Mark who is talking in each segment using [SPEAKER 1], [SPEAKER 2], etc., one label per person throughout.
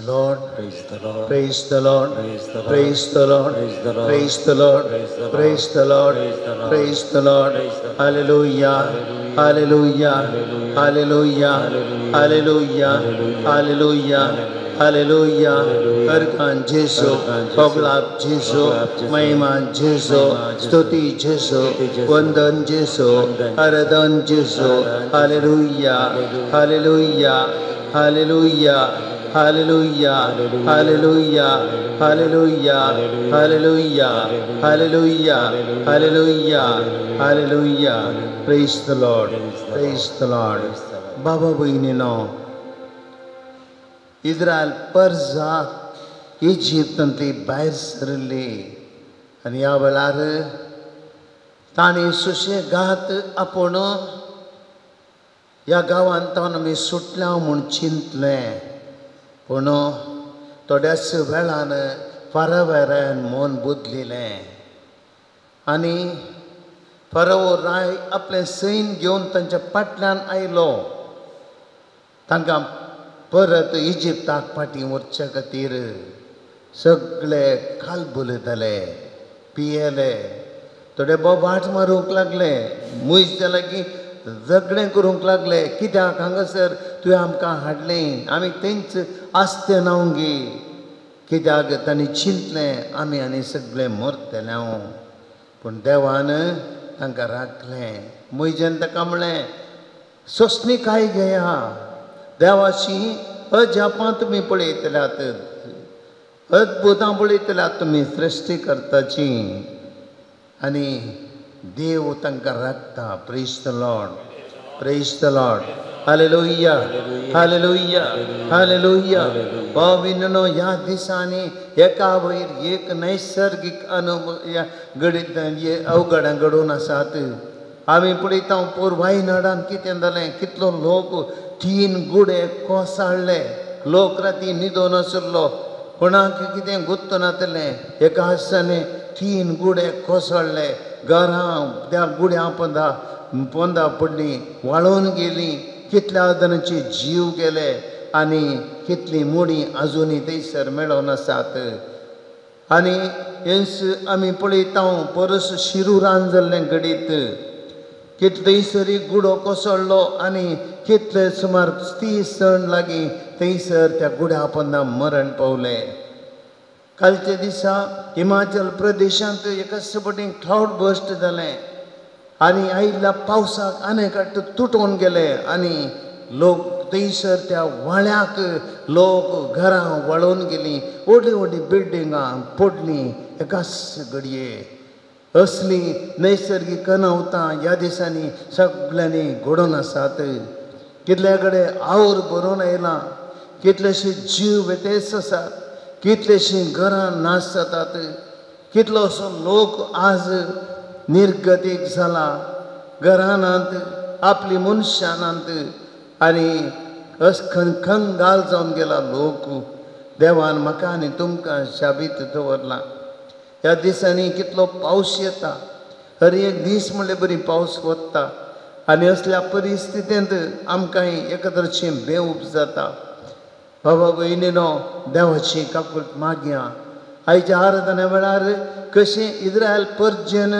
[SPEAKER 1] the Lord. Praise the Lord. Praise the Lord. Praise the Lord. Praise the Lord. Praise the Lord. Praise the Lord. Hallelujah. Hallelujah. Hallelujah. Hallelujah. Hallelujah. Hallelujah. हरकान जेसो, पगलाप जेसो, महिमा जेसो, स्तुति जेसो, वंदन जेसो, आराधन जेसो. Hallelujah. Hallelujah. Hallelujah. Hallelujah. Hallelujah. Hallelujah. Hallelujah. Hallelujah. Hallelujah. Hallelujah. Praise the Lord. Praise the Lord. बाबा भयणीनो, इस्रायल परजात इजिप्तांतली भायर सरली आनी ह्या वेळार तांणी सुशेगाद आपूण ह्या गांवांत आमी सुटल्या म्हूण चिंतलें. पूण थोड्याच वेळान फारावेरान मन बदलिलें आनी फारावो राय आपलें सैन घेवन तांच्या फाटल्यान आयलो. तांकां परत इजिप्ताक फाटीं व्हरच्या खातीर सगळे कालबुलयताले, पियेले, थोडे बोबाट मारूंक लागले, मुयच्या लागीं झगडें करूंक लागले. कित्याक हांगासर तुवें आमकां हाडलें, आमी तेंच आसते नावंगी. कित्याक तांणी चिंतलें आमी आनी सगळे मरतले हांव. पूण देवान तांकां राखलें. मुयजेन ताका म्हणलें, सोंसणीकाय घेया, देवाची अजापां तुमी पळयतल्यात, अद्भुतां पळयतल्यात तुमी सृश्टीकर्ताची. आनी देव तांकां राखता. Praise the Lord. Praise the Lord. Hallelujah. Hallelujah. Hallelujah. भाव-भयणींनो, ह्या दिसांनी एका वयर एक नैसर्गीक घडीत अवघडां घडोवन आसात. आमी पळयता पोर वायनाडान कितें जालें, कितलो लोक 3 गुडे कोसळ्ळे, लोक राती न्हिदोन आशिल्लो, कोणाक कितें गुत्त नासलें. एका आसताने 3 गुडे कोसळ्ळे, घरां त्या गुड्यां पोंदा पोंदा पडलीं, वाळोवन गेलीं, कितल्या जाणांचे जीव गेले आनी कितलीं मोडीं आजुनूय थंयसर मेळोन आसात. आनी हेंच आमी पळयता परस शिरूरान जाल्लें घडीत, कितले थंयसर एक गुडो कोसळ्ळो आनी कितले सुमार 30 जाण लागीं थंयसर त्या गुड्या पोंदा मरण पावले. कालच्या दिसा हिमाचल प्रदेशांत एकाच फावटी क्लावड बर्स्ट जालें आनी आयिल्ल्या पावसाक आनेकट तुटोवन गेले आनी लोक थंयसर त्या वाळ्याक लोक घरां वळोवन गेलीं, व्हडलीं व्हडलीं बिल्डिंगां पडलीं एकाच घडये. असली नैसर्गीक अनावतां ह्या दिसांनी सगळ्यांनी घडोवन आसात. कितल्या कडेन our भरून आयलां, कितलेशे जीव व्यतेस्त आसात, कितलेशीं घरां नाश जातात, कितलोसो लोक आज निर्गतीक जाला, घरानांत आपली मनशां नात आनी खंगाल जावन गेला लोक. देवान म्हाका आनी तुमकां शाबीत दवरला. ह्या दिसांनी कितलो पावस येता, हर एक दीस म्हणल्यार बरी पावस वता आनी असल्या परिस्थितींत आमकां एकत्रचें बेवप जाता. बाबा भयणीनो, देवाची काकूट मागया. आयच्या आराधना वेळार कशें इस्रायल परजेन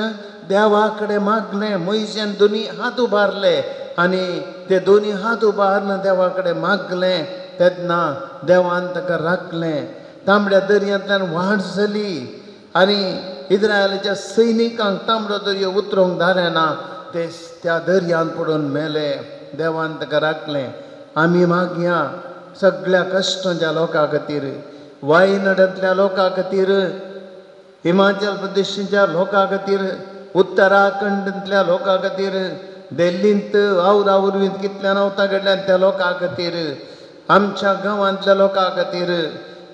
[SPEAKER 1] देवा कडेन मागलें, मोयजेन दोनी हात उबारले आनी ते दोनी हात उबारून देवा कडेन मागलें तेन्ना देवान ताका राखलें. तांबड्या दर्यांतल्यान वाट जाली आनी इस्रायलाच्या सैनिकांक तांबडो दर्यो उतरूंक जालें ना, ते त्या दर्यांत पडून मेले. देवान ताका राखलें. आमी मागया सगळ्या कश्टांच्या लोकां खातीर, वायनाडांतल्या लोकां खातीर, हिमाचल प्रदेशाच्या लोकां खातीर, उत्तराखंडांतल्या लोकां खातीर, दिल्लींत आवरावरवींत कितल्या नवता घडल्यान त्या लोकां खातीर, आमच्या गांवांतल्या लोकां खातीर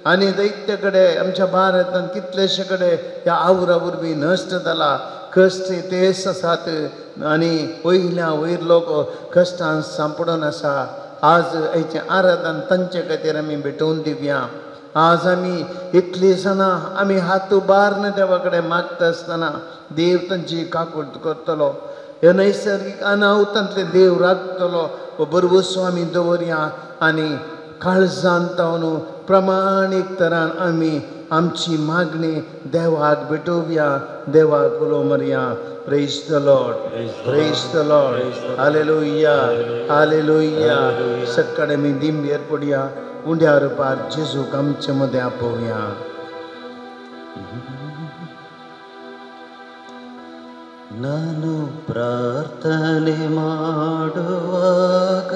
[SPEAKER 1] आनी दैत्य कडेन आमच्या भारतांत कितलेशे कडेन ह्या आवरा वरवीं नश्ट जाला. कश्ट तेच आसात आनी वयल्या वयर लोक कश्टान सांपडून आसा. आज आयचें आराधन तांचे खातीर आमी भेटोवन दिवया. आज आमी इतलीं जाणां आमी हात उबारून देवा कडेन मागता आसतना देव तांची काकूट करतलो. ह्या नैसर्गीक अनाहुतांतले देव राखतलो. हो भरवंसो आमी दवरया आनी काळजान तावन प्रमाणीक तरान आमी आमची मागणी देवाक भेटोवया, देवाक उलो मारया. Praise the Lord, praise the Lord. Hallelujah, hallelujah. सकाळी आमी दिंबेर पडया, उंड्या रुपार जेजूक आमचे मदें आपोवया.
[SPEAKER 2] ನಾನು ಪ್ರಾರ್ಥನೆ ಮಾಡುವಾಗ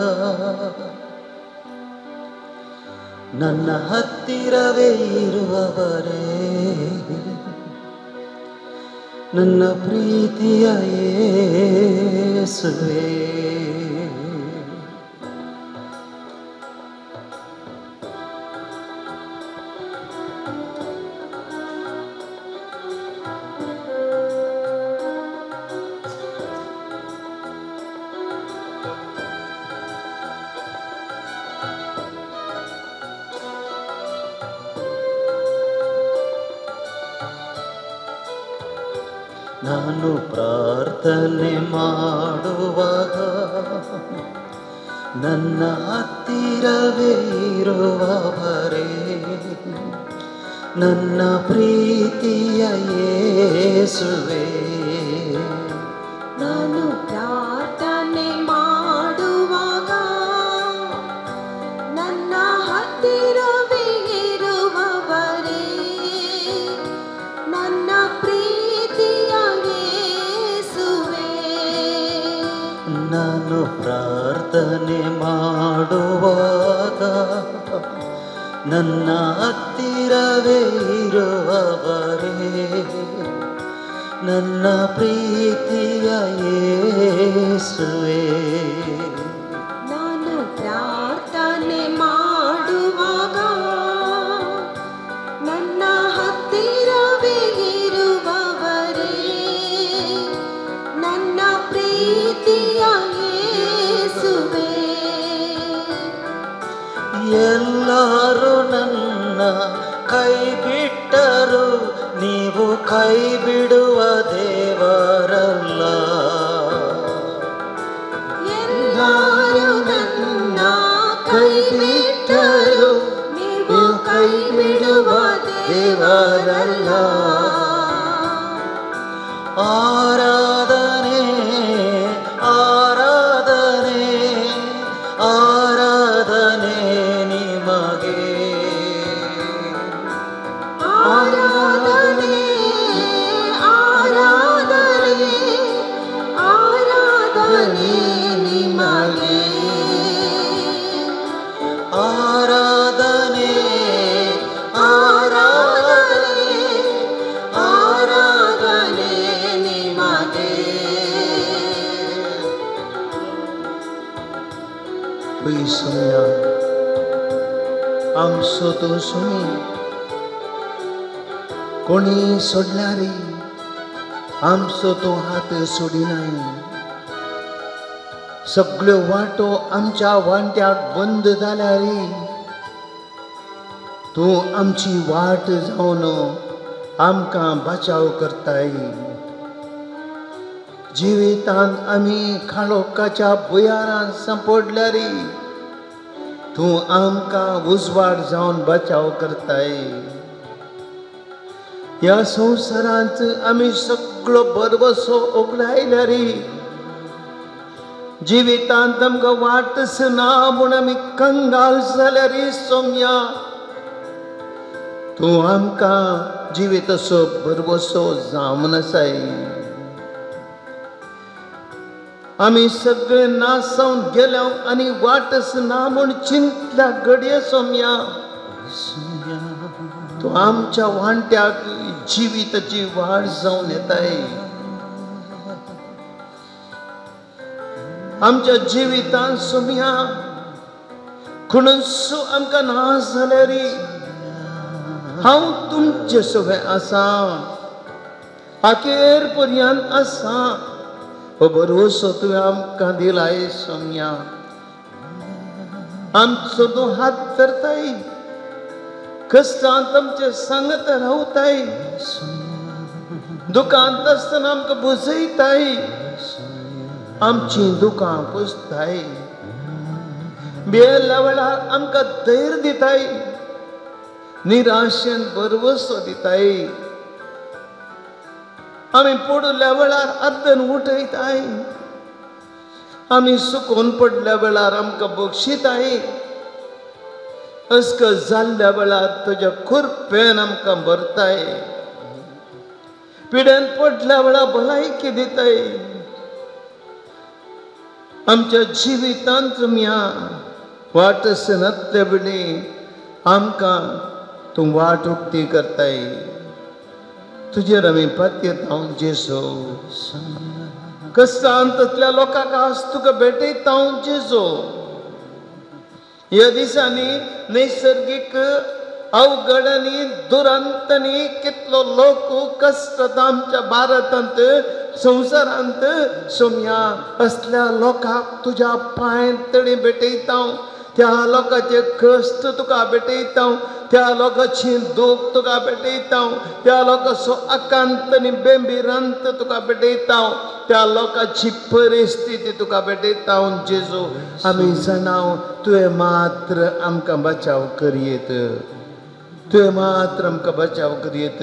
[SPEAKER 2] ನನ್ನ ಹತ್ತಿರವೇ ಇರುವವರೇ, ನನ್ನ ಪ್ರೀತಿಯ ಯೇಸುವೇ. ನಾನು ಪ್ರಾರ್ಥನೆ ಮಾಡುವಾಗ ನನ್ನ ಹತ್ತಿರವೇ ಇರುವವರೇ, ನನ್ನ ಪ್ರೀತಿಯ ಯೇಸುವೇ.
[SPEAKER 3] ನಾನು ಪ್ರಾರ್ಥನೆ ಮಾಡುವಾಗ ನನ್ನ ಹತ್ತಿರವೇ ಇರುವವರೇ, ನನ್ನ ಪ್ರೀತಿಯ ಯೇಸುವೇ.
[SPEAKER 2] ನಾನು ಪ್ರಾರ್ಥನೆ ಮಾಡುವಾಗ ನನ್ನ ಹತ್ತಿರವೇ ಇರುವವರೇ, ನನ್ನ ಪ್ರೀತಿಯ ಯೇಸುವೇ.
[SPEAKER 3] ನಾನು ಪ್ರಾರ್ಥನೆ ಮಾಡುವಾಗ ನನ್ನ ಹತ್ತಿರವೇ ಇರುವವರೇ, ನನ್ನ ಪ್ರೀತಿಯ ಯೇಸುವೇ.
[SPEAKER 2] ಎಲ್ಲರೂ ನನ್ನ ಕೈ ಬಿಟ್ಟರು, ನೀವು ಕೈ ಬಿಡುವ ದೇವರಲ್ಲ.
[SPEAKER 3] ಎಲ್ಲರೂ ನನ್ನ ಕೈ ಬಿಟ್ಟರು, ನೀವು ಕೈ ಬಿಡುವ ದೇವರಲ್ಲ.
[SPEAKER 2] ಆರಾಧನೆ, ಆರಾಧನೆ, ಆರಾಧನೆ ನಿಮಗೆ.
[SPEAKER 3] ಆರಾಧನೆ, ಆರಾಧನೆ, ಆರಾಧನೆ ನಿಮಗೆ.
[SPEAKER 2] ಆರಾಧನೆ, ಆರಾಧನೆ,
[SPEAKER 3] ಆರಾಧನೆ ನಿಮಗೆ.
[SPEAKER 1] पयसुया आमचो तूं सुमी, कोणी सोडल्यार आमचो तूं हात सोडिनाय. सगळ्यो वाटो आमच्या वांट्याक बंद जाल्यार तूं आमची वाट जावन आमकां बचाव करताय. जिवितांत आमी काळोखाच्या भुयारान सांपडल्यार तूं आमकां उजवाड जावन बचाव करताय. ह्या संवसारांत आमी सगळो भरवसो ओगडायल्यार जिवितांत आमकां वाटच ना म्हूण आमी कंगाल जाल्यार सोम्या तूं आमकां जिविताचो भरवसो जावन आसाय. आमी सगळे नासावन गेल्या आनी वाटच ना म्हूण चिंतल्या घडये सोम्या तूं आमच्या वांट्याक जिविताची वाट जावन येताय. आमच्या जिवितांत सोम्या खुणसो आमकां ना जाल्यार हांव तुमचे सगळे आसा, अखेर पर्यंत आसा. हो भरवसो तुवें आमकां दिलाय सोम्या. आमचो तूं हात धरताय, कश्टांत आमचे सांगत रावताय, दुकांत आसतना आमकां बुजयताय, आमचीं दुकां पुसताय, बेल्या वेळार आमकां धैर्य दिताय. निराशेन भरवसो दिताय. आमी पडुल्ल्या वेळार आदन उठयताय. आमी सुकून पडल्या वेळार आमकां बक्षिताय. अस्क जाल्ल्या वेळार तुज्या खुरपेन आमकां भरताय. पिड्यान पडल्या वेळार भलायकी दिताय. आमच्या जिवितांत तुमया वाट आसनातले वेळी आमकां तूं वाट उक्ती करताय. तुजेर आमी पातयेता जेजू. कश्टांतल्या लोकांक आज तुका भेटयता जेजू. ह्या दिसांनी नैसर्गीक अवघडांनी दुरांतांनी कितलो लोक कश्ट आमच्या भारतांत संवसारांत. सोम्या असल्या लोकांक तुज्या पांय तणी भेटयता. त्या लोकांचे कश्ट तुका भेटयता. त्या लोकांची दूख तुका भेटयता. त्या लोकांचो आकांत आनी बेंबिरांत तुका भेटयता. त्या लोकांची परिस्थिती तुका भेटयता जेजू. आमी जाणाव तुवें मात्र आमकां बचाव करयेत. तुवें मात्र आमकां बचाव करयेत.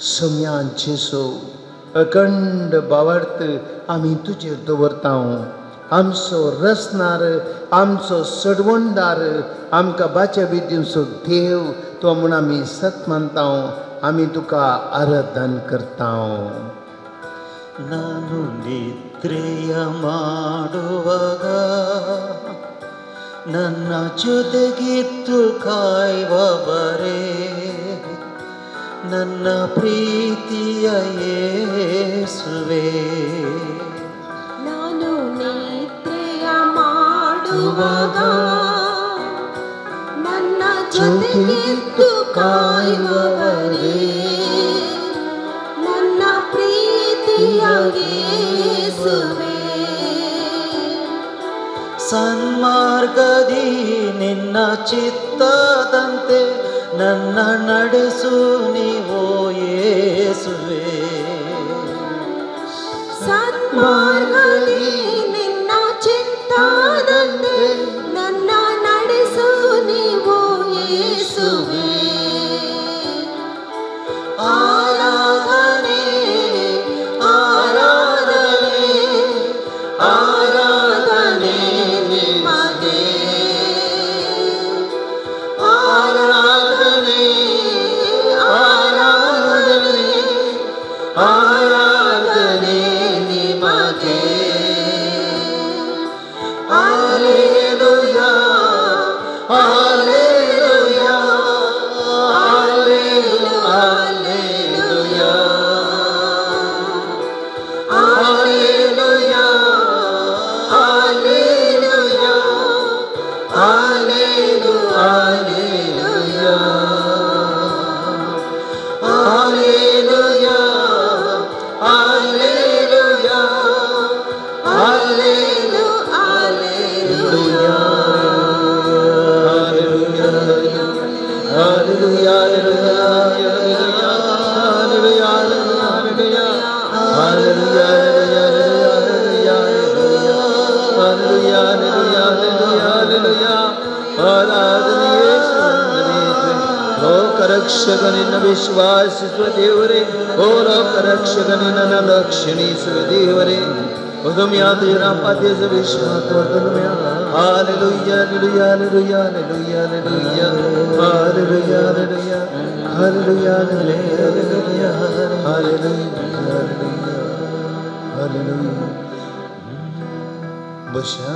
[SPEAKER 1] सोम्या जेजू अखंड भावार्थ आमी तुजेर दवरता. आमचो रचणार, आमचो सडवणदार, आमकां बाचावी दिवचो देव तो म्हूण आमी सत मानता. आमी तुका आराधन करता.
[SPEAKER 2] ನಾನು ನಿದ್ರೆಯ ಮಾಡುವಾಗ ನನ್ನ ಜೊತೆಗಿದ್ದು ಕಾಯುವವರೇ, ನನ್ನ ಪ್ರೀತಿಯ ಯೇಸುವೇ.
[SPEAKER 3] ನಾನು ನಿದ್ರೆಯ ಮಾಡುವಾಗ ನನ್ನ ಜೊತೆಗಿದ್ದು ಕಾಯುವವರೇ, ನನ್ನ ಪ್ರೀತಿಯ ಯೇಸುವೇ.
[SPEAKER 2] ಸನ್ಮಾರ್ಗದಿ ನಿನ್ನ ಚಿತ್ತದಂತೆ ನನ್ನ ನಡೆಸು ನೀವು ಯೇಸುವೇ.
[SPEAKER 3] ಸನ್ಮಾರ್ಗದಿ ನಿನ್ನ ಚಿತ್ತದಂತೆ ನನ್ನ ನಡೆಸು ನೀವು ಯೇಸುವೇ.
[SPEAKER 2] ಆರಾಧನೆ ಆರಾಧನೆ ಆರಾಧನೆ ನಿಮಗೆ. ಆರಾಧನೆ ಆರಾಧನೆ ಆರಾಧನೆ ನಿಮಗೆ. Hallelujah hallelujah hallelujah hallelujah hallelujah hallelujah hallelujah hallelujah hallelujah.
[SPEAKER 1] Hallelujah hallelujah hallelujah hallelujah hallelujah hallelujah. ಆರಾಧನೆ ಲೋಕರಕ್ಷಕ ನಿನ್ನ ವಿಶ್ವಾಸಿಸುವ ದೇವರೇ, ಓ ಲೋಕರಕ್ಷಕ ನಿನ್ನ ರಕ್ಷಣಿಸುವ ದೇವರೇ. Hallelujah hallelujah hallelujah hallelujah hallelujah hallelujah hallelujah hallelujah hallelujah. बशा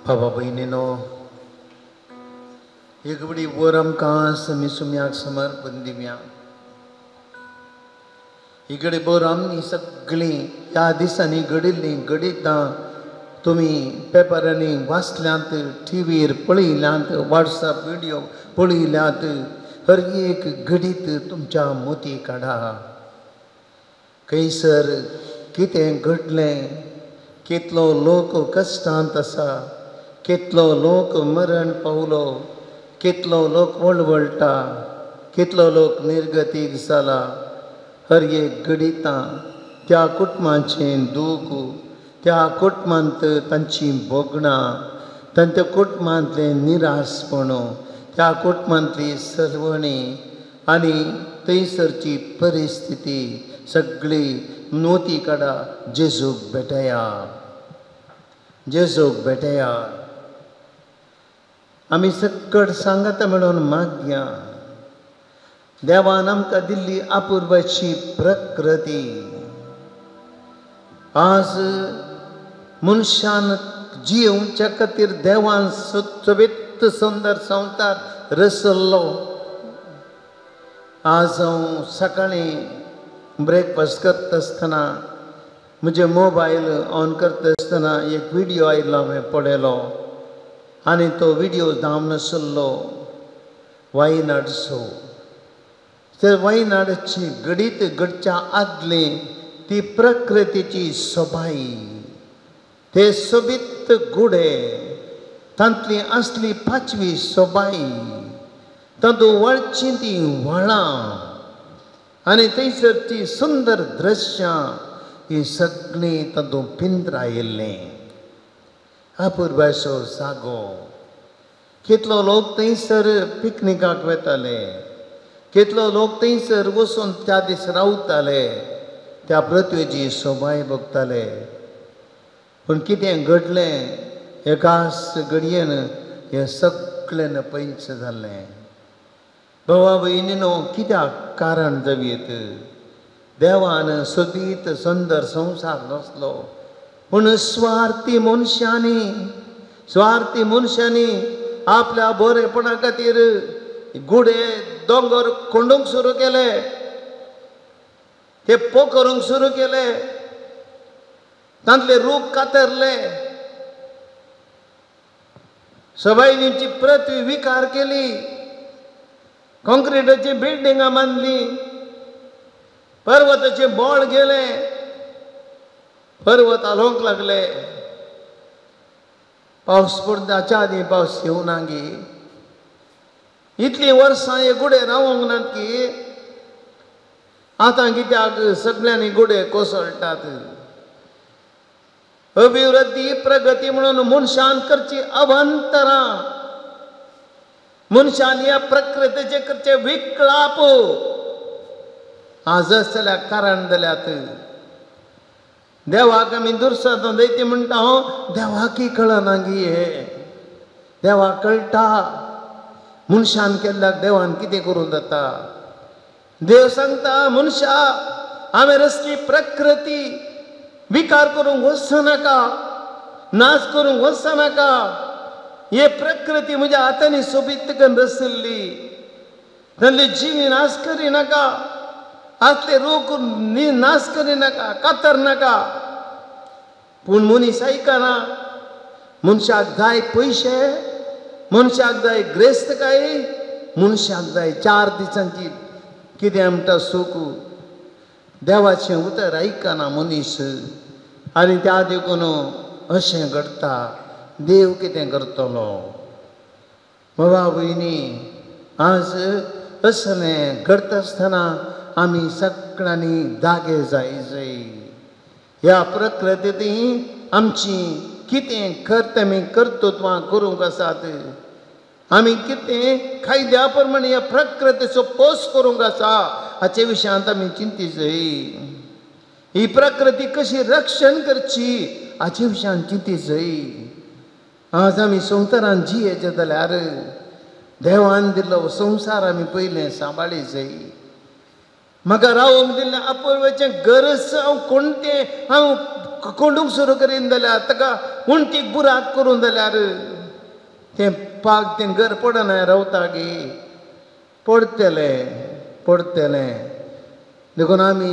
[SPEAKER 1] बाबा भयणीनो, एक बडी वर आमकां आमी सुम्याक समर्पण दिवया. इकडे बर आमी सगळीं ह्या दिसांनी घडिल्लीं घडितां तुमी पेपरांनी वाचल्यांत, टिवीर पळयल्यांत, वॉट्सएप व्हिडियो पळयल्यात. हर एक घडीत तुमच्या मोती काडा. खंयसर कितें घडलें, कितलो लोक कश्टांत आसा, कितलो लोक मरण पावलो, कितलो लोक वळवळटा, कितलो लोक निर्गतीक जाला. हर एक घडितां त्या कुटुंबाचें दूख, त्या कुटुंबांत तांचीं भोगणां, तांच्या कुटुंबांतलें निराशपण, त्या कुटुंबांतली सरवणी आनी थंयसरची परिस्थिती सगळी नोती काडा जेजूक भेटया, जेजूक भेटया. आमी सकट सांगाता म्हणून मागया. देवान आमकां दिल्ली अपुर्बाची प्रकृती आज मनशान जियोवच्या खातीर देवान सोबीत सुंदर संवसार रचल्लो. आज हांव सकाळीं ब्रेकफास्ट करता आसतना म्हजें मोबायल ऑन करता आसतना एक विडियो आयलो, हांवें पळयलो आनी तो विडियो जावन आशिल्लो वायनाडचो. ते वायनाडची घडीत घडच्या आदली ती प्रकृतीची सोबाई, ते सोबीत गुडे, तांतली आसली पाचवी सोबाई, तातूंत वळची ती व्हाळां आनी थंयसरची सुंदर दृश्यां ही सगळीं तातूंत पिंजरायिल्लीं. अपुर्बायचो जागो. कितलो लोक थंयसर पिकनिकाक वताले, कितलो लोक थंयसर वचून त्या दीस रावताले, त्या पृथ्वेची सोबाय बघताले. पूण कितें घडलें, एकाच घडयेन हें सगळें पैंच जालें. भावा भयणीनो, कित्याक कारण जावयेत? देवान सोबीत सुंदर संवसार नासलो, पूण स्वार्थी मनशांनी, स्वार्थी मनशांनी आपल्या बरेपणा खातीर गुडे दोंगर कोंडूंक सुरू केले, ते पोखरूंक सुरू केले, तांतले रूख कातरले, सबायनीची पृथ्वी विकार केली, कॉन्क्रिटाची बिल्डिंगां बांदली, पर्वताचे बळ गेले, पर्वत हालोवंक लागले. पावस पडच्या आदीं पावस येवना गी, इतलीं वर्सां हे गुडे रावोंक नात की आतां कित्याक सगळ्यांनी गुडे कोसळटात. अभिवृद्धी प्रगती म्हणून मनशान करची अवांतरां, मनशान ह्या प्रकृतीचे करचे विकळाप आज जाल्यार कारण जाल्यात. देवाक आमी दुर्साद दैती म्हणटा, हांव देवाकय कळना गी हें, देवाक कळटा मनशान केल्ल्याक देवान कितें करूं जाता. देव सांगता मनशा, हांवें रचली प्रकृती, विकार करूंक वचनाका, नाश करूंक वचनाका. हे प्रकृती म्हज्या हातांनी सोबीत करून रचल्ली, तांतली जिवी नाश करिनाका, आसले रोग नाश करिनाका, कातर नाका. पूण मनीस आयकना. मनशाक जाय पयशे, मनशाक जाय ग्रेस्तकाय, मनशाक जाय चार दिसांची कितें म्हणटा सूख. देवाचें उतर आयकना मनीस आनी त्या देखून अशें घडटा. देव कितें करतलो? बाबा भयणी, आज असलें घडटा आसतना आमी सगळ्यांनी जागे जाय जाय. ह्या प्रकृतींत आमची कितें कर्तव्य कर्तृत्वां करूंक आसात, आमी कितें कायद्या प्रमाणे ह्या प्रकृतीचो पोस करूंक आसा हाचे विशयांत आमी चिंती जाय. ही प्रकृती कशी रक्षण करची हाचे विशयांत चिंती जाय. आज आमी संवसारान जियेचे जाल्यार देवान दिल्लो संवसार आमी पयलें सांबाळी जाय. म्हाका रावंक दिल्लें अपुर्वेचें गरज हांव कोणतें हांव कोंडूंक सुरू करीन जाल्यार, ताका उंटीक बुराक करूं जाल्यार तें पाग तें घर पडना रावता गी, पडटलें पडटलें. देखून आमी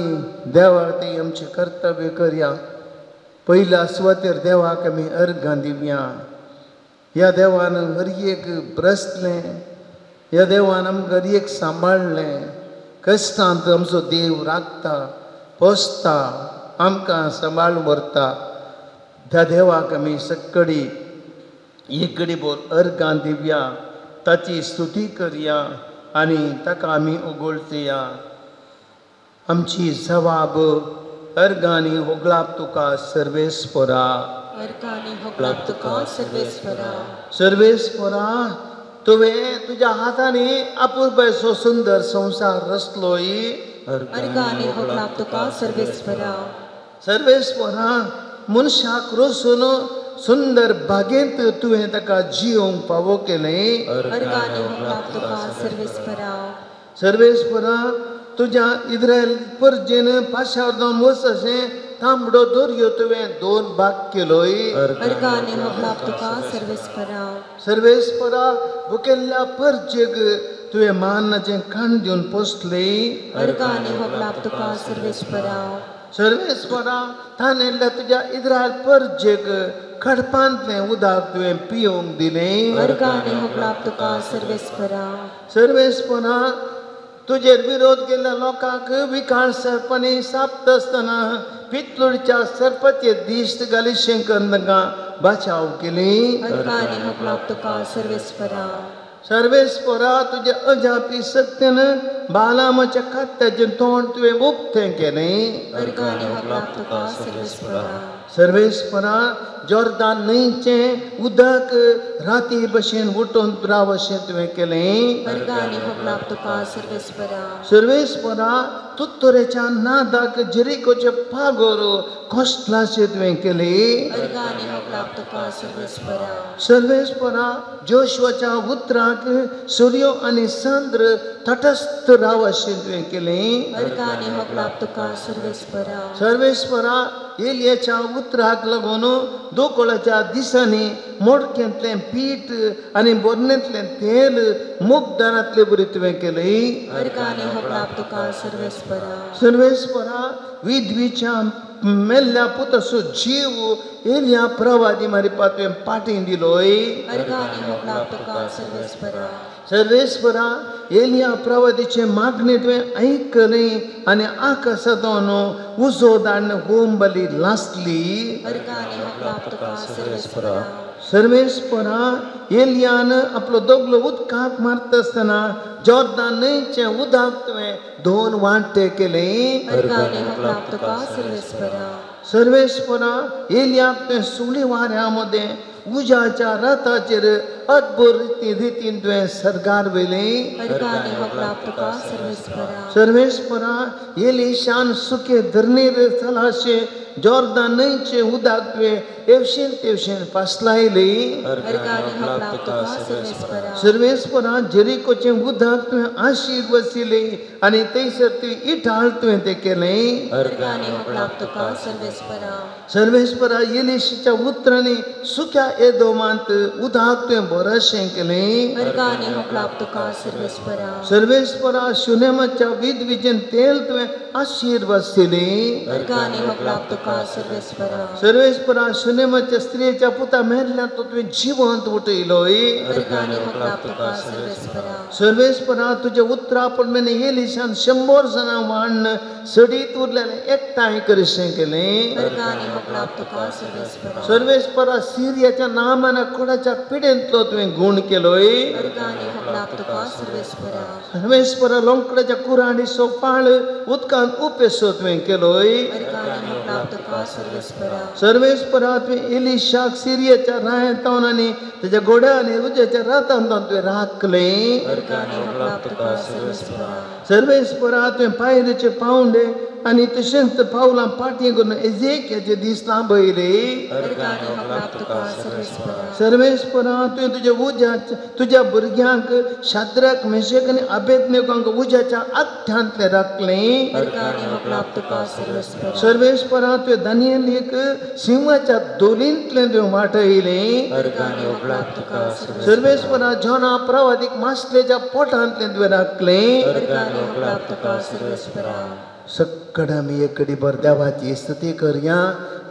[SPEAKER 1] देवाक तें आमचें कर्तव्य करया. पयल्या सुवातेर देवाक आमी अर्घां दिवया. ह्या देवान हर एक ब्रसलें, ह्या देवान आमकां हर एक सांबाळ्ळें. कश्टांत आमचो देव राखता, पोसता, आमकां सांबाळून व्हरता. त्या देवाक आमी सगळी एक घडी भर अर्घां दिवया, ताची स्तुती करया आनी ताका आमी उगोळचया. आमची जवाब अर्घांनी होगळाप तुका सर्वेस्परा.
[SPEAKER 3] अर्गांनी होगडाप तुका सर्वेस्परा.
[SPEAKER 1] सर्वेस्परा, तुवें तुज्या हातांनी अपुरबायेचो सुंदर संवसार रचलोय.
[SPEAKER 3] अर्गांनी होगडाप तुका सर्वेस्परा.
[SPEAKER 1] सर्वेस्परा, मनशाक रचून सुंदर बागेंत तुवें ताका जियोंक फावो केलें.
[SPEAKER 3] अर्गांनी होगडाप तुका सर्वेस्परा.
[SPEAKER 1] सर्वेस्परा, तुज्या इस्रायल परजेन पाशार जावन वच अशें तांबडो दर्यो तुवें दोन भाग केलोय.
[SPEAKER 3] अर्गांनी होगडाप तुका सर्वेस्परा.
[SPEAKER 1] सर्वेस्परा, भुकेल्ल्या परजेक तुवें मानाचें खाण दिवन पोसलें.
[SPEAKER 3] अर्गांनी होगडाप तुका सर्वेस्परा.
[SPEAKER 1] सर्वेस्परा, तानेल्ल्या तुज्या इस्रायल परजेक खडपांतलें उदक तुवें पिवंक दिलें.
[SPEAKER 3] अर्गांनी होगडाप तुका सर्वेस्परा.
[SPEAKER 1] सर्वेस्परा, तुजेर विरोध केल्ल्या लोकांक विकाळ सर्पांनी सापता आसतना पितुळच्या सर्पाचे दिश्ट घालिशें करून तांकां बचाव केली.
[SPEAKER 3] अर्गांनी होगडाप तुका सर्वेस्परा.
[SPEAKER 1] सर्वेस्परा, तुज्या अजापी सत्यान बालामाच्या खात्याचें तोंड तुवें उक्तें केलें.
[SPEAKER 3] अर्गांनी होगडाप तुका सर्वेस्परा.
[SPEAKER 1] सर्वेस्परा, जॉर्दान न्हंयचें उदक राती भशेन उठून राव अशें तुवें केलें.
[SPEAKER 3] अर्गांनी होगडाप तुका सर्वेस्परा.
[SPEAKER 1] सर्वेस्परा, तुत्तुरेच्या नादाक जेरिकोचें पागोर कोसलाशें तुवें केलें.
[SPEAKER 3] अर्गांनी होगडाप तुका सर्वेस्परा.
[SPEAKER 1] सर्वेस्परा, जोशुआच्या उतराक सूर्य आनी चंद्र तटस्थ राव अशें तुवें केलें.
[SPEAKER 3] अर्गांनी होगडाप तुका सर्वेस्परा.
[SPEAKER 1] सर्वेस्परा, एलियाच्या उतराक लागून दुकळाच्या दिसांनी मोडक्यांतलें पीठ आनी बोरणेंतलें तेल मुगदानांतले बरी तुवें केलें.
[SPEAKER 3] अर्गांनी होगडाप तुका सर्वेस्परा.
[SPEAKER 1] सर्वेस्परा, विधवीच्या मेल्ल्या पुताचो जीव एलिया प्रवादी मारिपा तुवें पाटी दिलोय.
[SPEAKER 3] अर्गांनी होगडाप तुका सर्वेस्परा.
[SPEAKER 1] सर्वेस्परा, एलिया प्रवादीचे मागणें तुवें आयकलें आनी आकाशांतल्यान उजो धाडून होम बली लासली.
[SPEAKER 3] अर्गांनी होगडाप तुका सर्वेस्परा.
[SPEAKER 1] सर्वेस्परा, एलियान आपलो दोगलो उदकाक मारता आसतना जॉर्दान न्हंयचें उदक तुवें दोन वांटे केले.
[SPEAKER 3] अर्गांनी होगडाप तुका सर्वेस्परा.
[SPEAKER 1] सर्वेस्परा, एलियाक तुवें सुली वाऱ्या मदें उज्याच्या रथाचेर अद्भुत रितीन तुवें सर्गार व्हेलें.
[SPEAKER 3] अर्गांनी होगडाप तुका सर्वेस्परा.
[SPEAKER 1] सर्वेस्परा, एलिशान सुके धरणीर चलाशें जॉर्दान न्हंयचें उदक तुवें एवशेन तेवशेन फासलायलें.
[SPEAKER 3] अर्गांनी होगडाप तुका सर्वेस्परा.
[SPEAKER 1] सर्वेस्परा, जेरिकोचें उदक तुवें आशीर्वसिलें आनी थंयसर तुवें इटाळ तुवें तें केलें.
[SPEAKER 3] अर्गांनी होगडाप तुका सर्वेस्परा.
[SPEAKER 1] सर्वेस्परा, एलिशाच्या उतरांनी सुक्या एदोमांत उदक तुवें बरेंशें केलें.
[SPEAKER 3] अर्गांनी होगडाप तुका सर्वेस्परा.
[SPEAKER 1] सर्वेस्परा, शुनेमाच्या विधवीचें तेल तुवें आशीर्वसिलें.
[SPEAKER 3] अर्गांनी होगडाप तुका सर्वेस्परा.
[SPEAKER 1] सर्वेस्परा, शुनेमाच्या स्त्रियेच्या पुता मेल्ल्यान तो तुवें जिवंत उठयलोय.
[SPEAKER 3] अर्गांनी होगडाप तुका सर्वेस्परा.
[SPEAKER 1] सर्वेस्परा, तुज्या उतरा प्रमाणे एलिशान 100 जाणां वाडून सडीत उरलेलें एकठांय करिशें केलें.
[SPEAKER 3] अर्गांनी होगडाप तुका सर्वेस्परा.
[SPEAKER 1] सर्वेस्परा, सिरियाच्या नामान कोणाच्या पिडेंतलो तुवें गूण केलोय.
[SPEAKER 3] अर्गांनी होगडाप तुका सर्वेस्परा.
[SPEAKER 1] सर्वेस्परा, लोंकडाच्या कुराडीचो फाळ उदकांत उपेसो तुवें केलोय.
[SPEAKER 3] अर्गांनी होगडाप तुका सर्वेस्परा.
[SPEAKER 1] सर्वेस्परा, तुवें एलिशाक सिरियाच्या रायांत आनी ताच्या घोड्या आनी उज्याच्या रातांत तुवें राखलें.
[SPEAKER 3] अर्गांनी होगडाप तुका सर्वेस्परा.
[SPEAKER 1] सर्वेस्परा, तुवें पायरेचे पावंडे आनी तशेंच पावलां पाटी करून एजेक्याचे दीस लांबयले.
[SPEAKER 3] अर्गांनी होगडाप तुका सर्वेस्परा.
[SPEAKER 1] सर्वेस्परा, तुवें तुज्या उज्याच्या तुज्या भुरग्यांक शाद्रक मेशक आनी अबेदनेगांक उज्याच्या आगठ्यांतलें राखलें.
[SPEAKER 3] अर्गांनी होगडाप तुका सर्वेस्परा.
[SPEAKER 1] सर्वेस्परा, तुवें दानियेलीक सिंहाच्या दोलींतलें तुवें वाटयलें.
[SPEAKER 3] अर्गांनी होगडाप तुका सर्वेस्परा.
[SPEAKER 1] सर्वेस्परा, जोना प्रवादीक मासलेच्या पोटांतलें तुवें राखलें.
[SPEAKER 3] अर्गांनी होगडाप तुका सर्वेस्परा.
[SPEAKER 1] सक्कड आमी एक कडीभर देवाची स्तुती करया.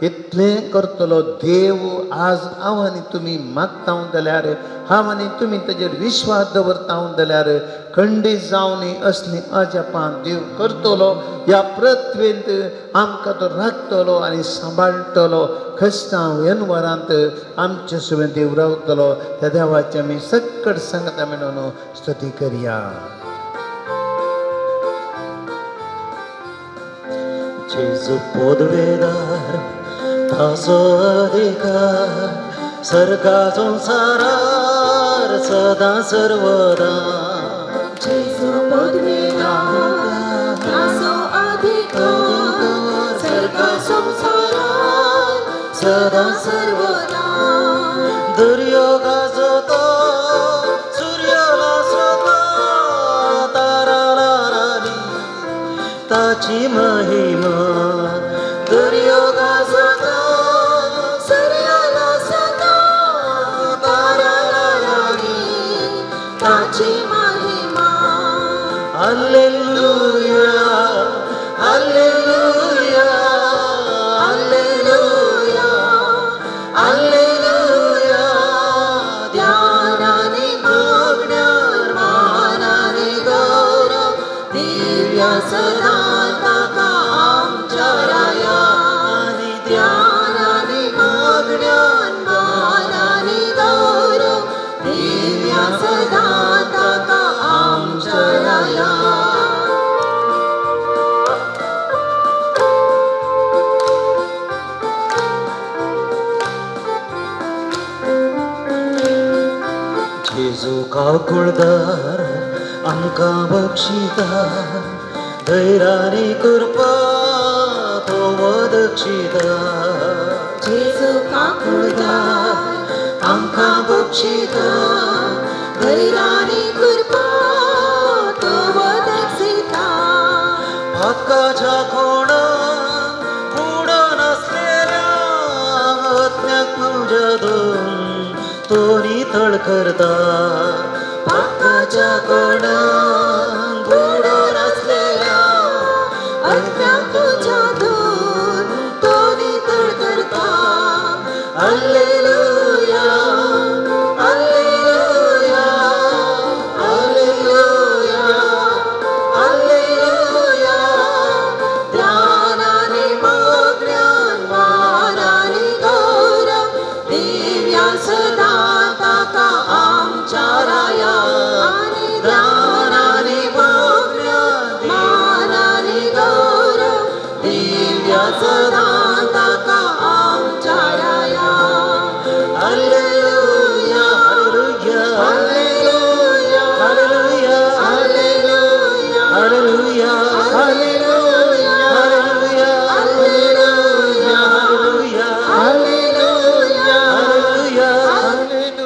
[SPEAKER 1] इतलें करतलो देव आज हांव आनी तुमी मागता जाल्यार, हांव आनी तुमी ताजेर विश्वास दवरता जाल्यार खंडीत जावन असली अजापां देव करतलो. ह्या पृथ्वेंत आमकां तो राखतलो आनी सांबाळटलो. खस्तांव येनवरांत आमचे सुवें देव रावतलो. त्या देवाची आमी सक्कड सांगता म्हणून स्तुती करया.
[SPEAKER 2] जेजू पोदवेदार ताचो अधिकार सर्गा संवसारार सदां सर्वदा.
[SPEAKER 3] जेजू पदवीदार ताचो अधिकार सर्गा संवसारार सदां सर्वदा.
[SPEAKER 2] दर्यो गाजतो सूर्याला सोता तारा राणी ताची महिमा. दर्यो गाजतो
[SPEAKER 3] सूर्याला सोता तारा राणी ताची महिमा.
[SPEAKER 2] Alleluia, alleluia, alleluia, alleluia.
[SPEAKER 3] ध्यानाने मागण्यार मानाने गौरव दिव्या सदा ताका आमच्या राया.
[SPEAKER 2] आनी
[SPEAKER 3] ध्यानाने मागण्यार मानाने गौरव दिव्या सदा ताका आमच्या राया.
[SPEAKER 2] जेजू काकुळदार आमकां बक्षिता धैर्याने कृपा तो वदक्षिता.
[SPEAKER 3] जेजू काकुळदार आमकां बक्षिता धैर्याने कृपा तो वदक्षिता.
[SPEAKER 2] पातकाच्या कोणाक उडून आसलेल्या आत्म्याक तुज्या दोन तो नितळ करता. पातकाच्या कोणाक उडून आसलेल्या
[SPEAKER 3] आत्म्याक तुज्या दोन तो नितळ करता.
[SPEAKER 2] Alleluia, alleluia, alleluia, alleluia.
[SPEAKER 3] ध्यानाने मागण्यान मानाने गौरव दिव्या सदा ताका आमच्या राया. आनी ध्यानाने मागण्यान मानाने गौरव दिव्या सदा ताका आमच्या राया.
[SPEAKER 2] Alleluia, alleluia, alleluia,
[SPEAKER 3] alleluia,
[SPEAKER 2] alleluia,
[SPEAKER 3] alleluia,
[SPEAKER 2] alleluia,
[SPEAKER 3] alleluia,
[SPEAKER 2] alleluia,
[SPEAKER 3] alleluia,
[SPEAKER 2] alleluia.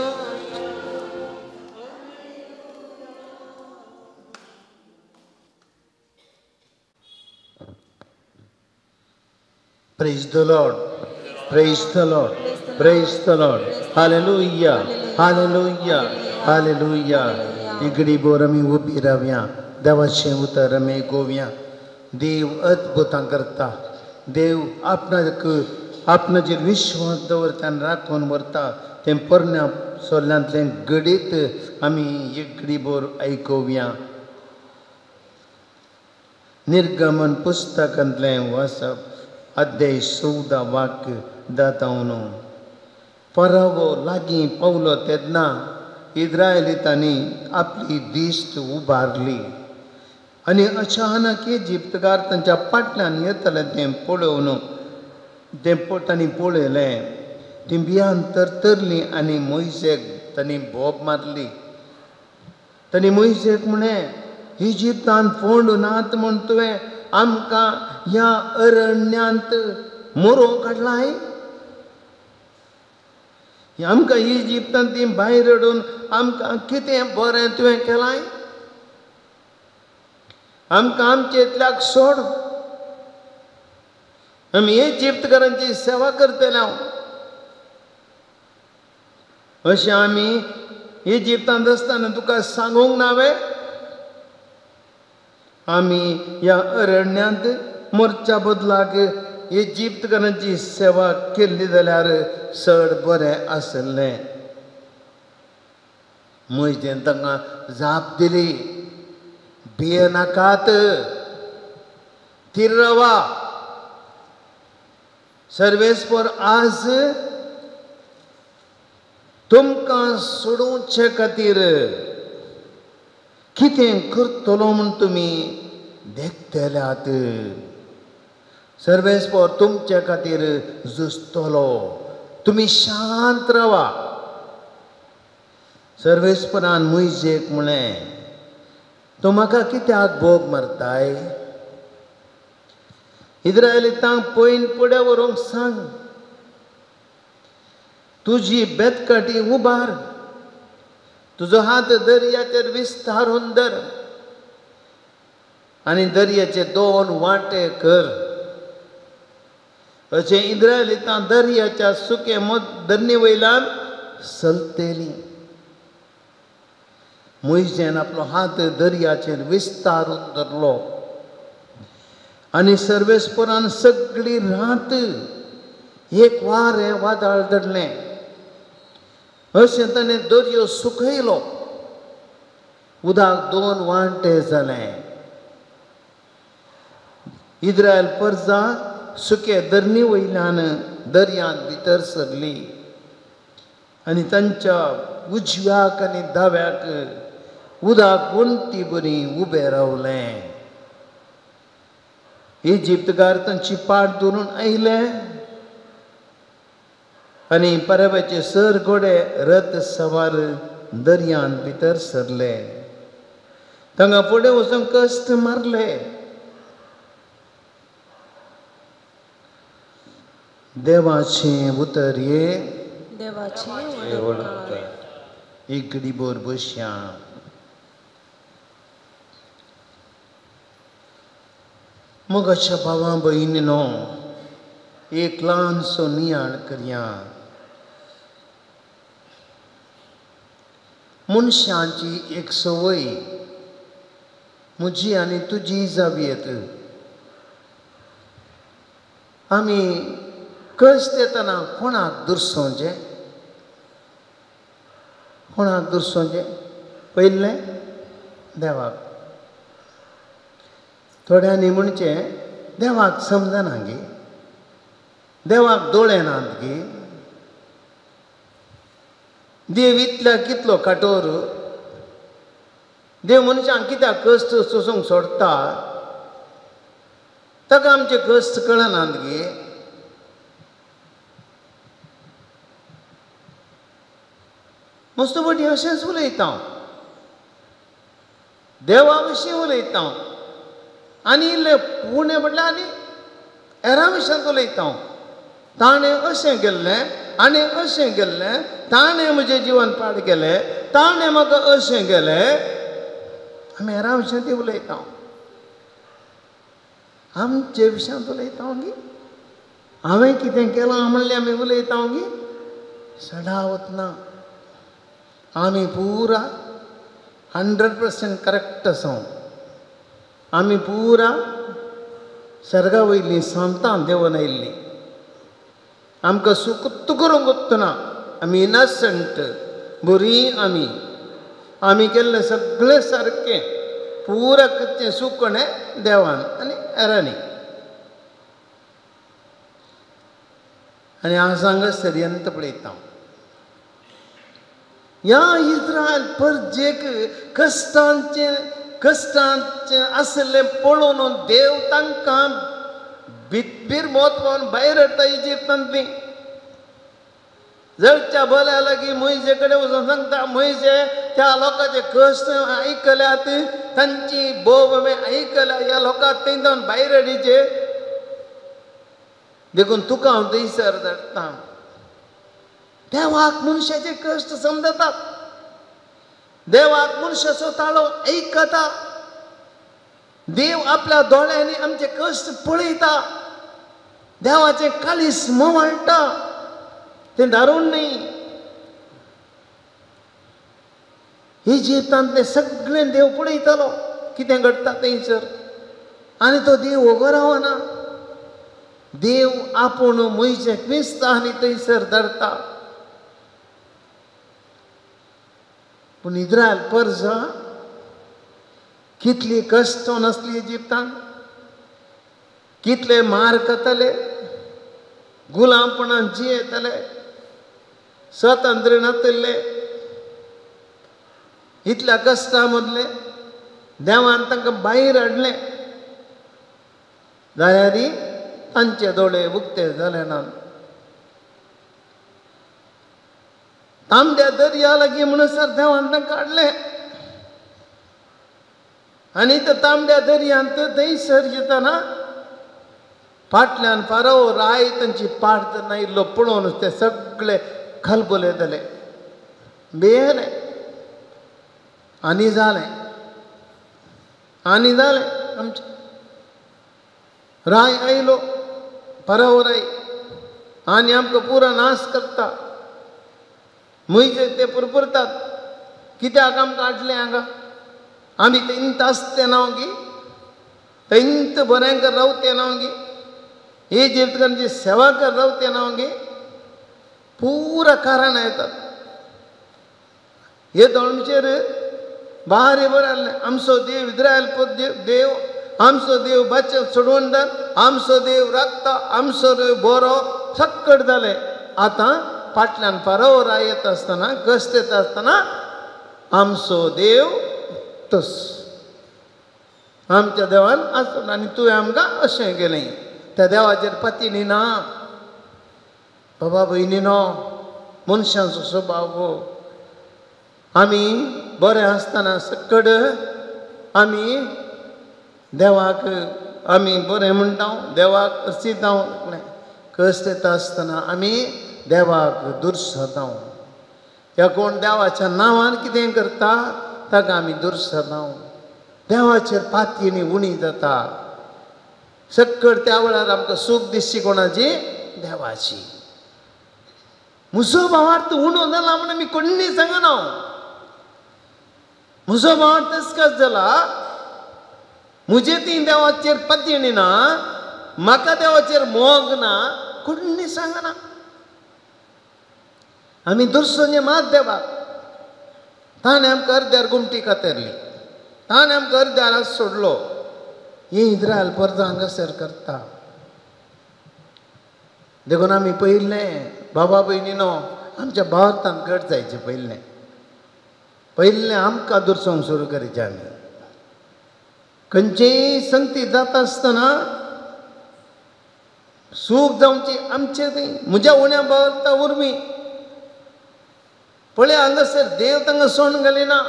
[SPEAKER 1] Praise the Lord. Praise the Lord. Praise the Lord. Hallelujah. Hallelujah. Hallelujah. इगडी बोर आमी उबी रावया, देवाचें उतर आमी आयकुया. देव अद्भुतां करता. देव आपणाक आपणाचेर विश्वास दवरता आनी राखून व्हरता. तें पोरण्या सोल्यांतलें घडीत आमी एक बोर आयकुया. निर्गमन पुस्तकांतलें वाचप अध्याय 14 वाक्य दातावनो. परावो लागीं पावलो तेन्ना इस्रायलितांनी आपली दिश्ट उबारली आनी अचानक इजिप्तकार तांच्या फाटल्यान येतले तें पळोवन तें तांणी पळयलें. तीं भियान तरतरलीं आनी मोयसेक तांणी बोब मारली. तांणी मोयसेक म्हणलें, इजिप्तान फोंड नात म्हूण तुवें आमकां ह्या अरण्यांत मोरोंक काडलाय? आमकां इजिप्तान ती भायर रडून आमकां कितें बरें तुवें केलां? आमकां आमचेंतल्याक सोड, आमी इजिप्तकारांची सेवा करतले हांव. अशें आमी इजिप्तांत आसतना तुका सांगूंक ना वे? आमी ह्या अरण्यांत मरच्या बदलाक इजिप्तकारांची सेवा केल्ली जाल्यार चड बरें आसलें. मोयजेन तांकां जाप दिली, भियेनाकात, थीर रावा. सर्वेस्पर आज तुमकां सोडोवचे खातीर कितें करतलो म्हूण तुमी देखतल्यात. सर्वेस्पोर तुमच्या खातीर झुजतलो, तुमी शांत रावा. सर्वेस्परान मोयजेक म्हणलें, तूं म्हाका कित्याक भोग मारताय? इस्रायलितांक पयन फुडें व्हरूंक सांग. तुजी बेतकाठी उबार, तुजो हात दर्याचेर विस्तारून धर आनी दर्याचे दोन वांटे कर. अशें इस्रायलितां दर्याच्या सुके धरणी वयल्यान चलतलीं. मोयजेन आपलो हात दर्याचेर विस्तारून धरलो आनी सर्वेस्परान सगळी रात एक वारें वादळ धरलें. अशें ताणें दर्यो सुकयलो, उदक दोन वांटे जालें. इस्रायल परजा सुके धरणी वयल्यान दर्यांत भितर सरली आनी तांच्या उजव्याक आनी दाव्याक उदक वण्टी बरी उबें रावलें. इजिप्तकार तांची पाट धरून आयले आनी परब्याचे सर घोडे रथ सवार दर्यांत भितर सरले. तांकां फुडें वचूंक कश्ट मारले. देवाचें उतर हे
[SPEAKER 4] देवाचें उपकार.
[SPEAKER 1] एक घडी भर बसया. मोगाच्या भावा भयणीनो, एक ल्हानसो नियाळ करया. मनशांची एक संवय म्हजी आनी तुजी जावयेत. आमी कश्ट येतना कोणाक दुरसोवचें? कोणाक दुरसोवचें? पयलें देवाक. थोड्यांनी म्हणचें देवाक समजना गे, देवाक दोळे नात गे, देव इतल्या कितलो काटोर, देव मनशांक कित्याक कश्ट सोसूंक सोडटा, ताका आमचे कश्ट कळनात गे. मस्त फावटी अशेंच उलयता, देवा विशीं उलयता आनी इल्लें उणें म्हटल्यार आनी हेरां विशयांत उलयता. ताणें अशें केल्लें आनी अशें केल्लें, ताणें म्हजें जिवन पाड केलें, ताणें म्हाका अशें केलें. आमी हेरां विशयांत उलयता, आमचे विशयांत उलयता गी. हांवें कितें केलां म्हणलें आमी उलयता गी, सदावत ना. आमी पुरा 100% करेक्ट आसा. आमी पुरा सर्गा वयलीं सांतां देंवन आयिल्लीं. आमकां सुकूत करूंक वतना आमी इनसंट बरीं. आमी आमी केल्लें सगळें सारकें, पुरा कितें सुकणें देवान आनी हेरांनी. आनी हांव हांगासर यंत पळयता ह्या इस्रायल परजेक कश्टांचें कश्टांचें आसलें पळोवन देव तांकां भितभीर म्हत्वान भायर हाडटा इजिप्तांतली. जळच्या बल्या लागीं मोयजे कडेन वचून सांगता, मोयजे त्या लोकांचे कश्ट आयकल्यात, तांची बोब हांवें आयकल्या, ह्या लोकांक थंय जावन भायर हाडीचे, देखून तुका हांव थंयसर धाडटा. देवाक मनशाचे कश्ट समजतात, देवाक मनशाचो ताळो आयकता, देव आपल्या दोळ्यांनी आमचे कश्ट पळयता, देवाचें काळीज मोवाळटा, तें दारूण न्ही. इजिप्तांतलें सगळें देव पळयतालो कितें घडटा थंयसर, आनी तो देव वगो रावना. देव आपूण मोयजेक विसता आनी थंयसर धाडटा. पूण इस्रायल परजा कितली कश्ट नासली इजिप्तान, कितले मार खाताले, गुलामपणान जियेताले, स्वतंत्र नातिल्ले, इतल्या कश्टां मदले देवान तांकां भायर हाडलें. जाल्यार तांचे दोळे उक्ते जाले ना. तांबड्या दर्या लागीं म्हणसर देवान तांकां काडलें आनी त्या तांबड्या दर्यांत थंयसर येतना फाटल्यान फारो राय तांची पाट जेन्ना इल्लो पळोवन ते सगळे खलबले जाले, भियेले. आनी जालें, आनी जालें आमचें. राय आयलो, फारो राय, आनी आमकां पुरो नाश करता. मुयजे ते पुरपुरतात, कित्याक आमकां हाडलें हांगा? आमी थंयत आसते ना गी, थंयत बरें कर रावते ना गी, हे जिवितांची सेवा कर रावते ना गी, पुरा कारण येतात. हे दोळमचेर बारी बरें आहलें, आमचो देव इस्रायल देव, आमचो देव बचत सोडवणदार, आमचो देव राखता, आमचो देव बरो, सक्कट जालें. आतां फाटल्यान फारो राय येता आसतना, कश्ट येता आसतना आमचो देव तस आमच्या देवान आसलो आनी तुवें आमकां अशें केलें. त्या देवाचेर पतीनी ना. बाबा भयणीनो, मनशांचो स्वभाव हो. आमी बरें आसतना सक्कड आमी देवाक आमी बरें म्हणटा, देवाक अर्सिता. कश्ट येता आसतना आमी देवाक दुर्सता. ह्या कोण देवाच्या नांवान कितें करता ताका आमी दुर्सता. देवाचेर पातयेनी उणी जाता. सक्कड त्या वेळार आमकां सूख दिसची कोणाची? देवाची. म्हजो भावार्थ उणो जाला म्हूण आमी कोण्णी सांगना. म्हजो भावार्थ तसकच जाला, म्हजे ती देवाचेर पातयेनी ना, म्हाका देवाचेर मोग ना, कोण्णी सांगना. आमी दुर्सोने मात देवाक. ताणें आमकां अर्द्यार गुमटी कातरली, ताणें आमकां अर्द्यार सोडलो. हे इस्रायल परतो हांगासर करता. देखून आमी पयलें बाबा भयणीनो, आमच्या भारतान घट जायचें पयलें पयलें आमकां दुर्सोंक सुरू करचें. आमी खंयचेय संगती जाता आसतना सूख जावची आमचें न्ही. म्हज्या उण्या भारता उर्मी पळय हांगासर देव तांकां सोण घालिना.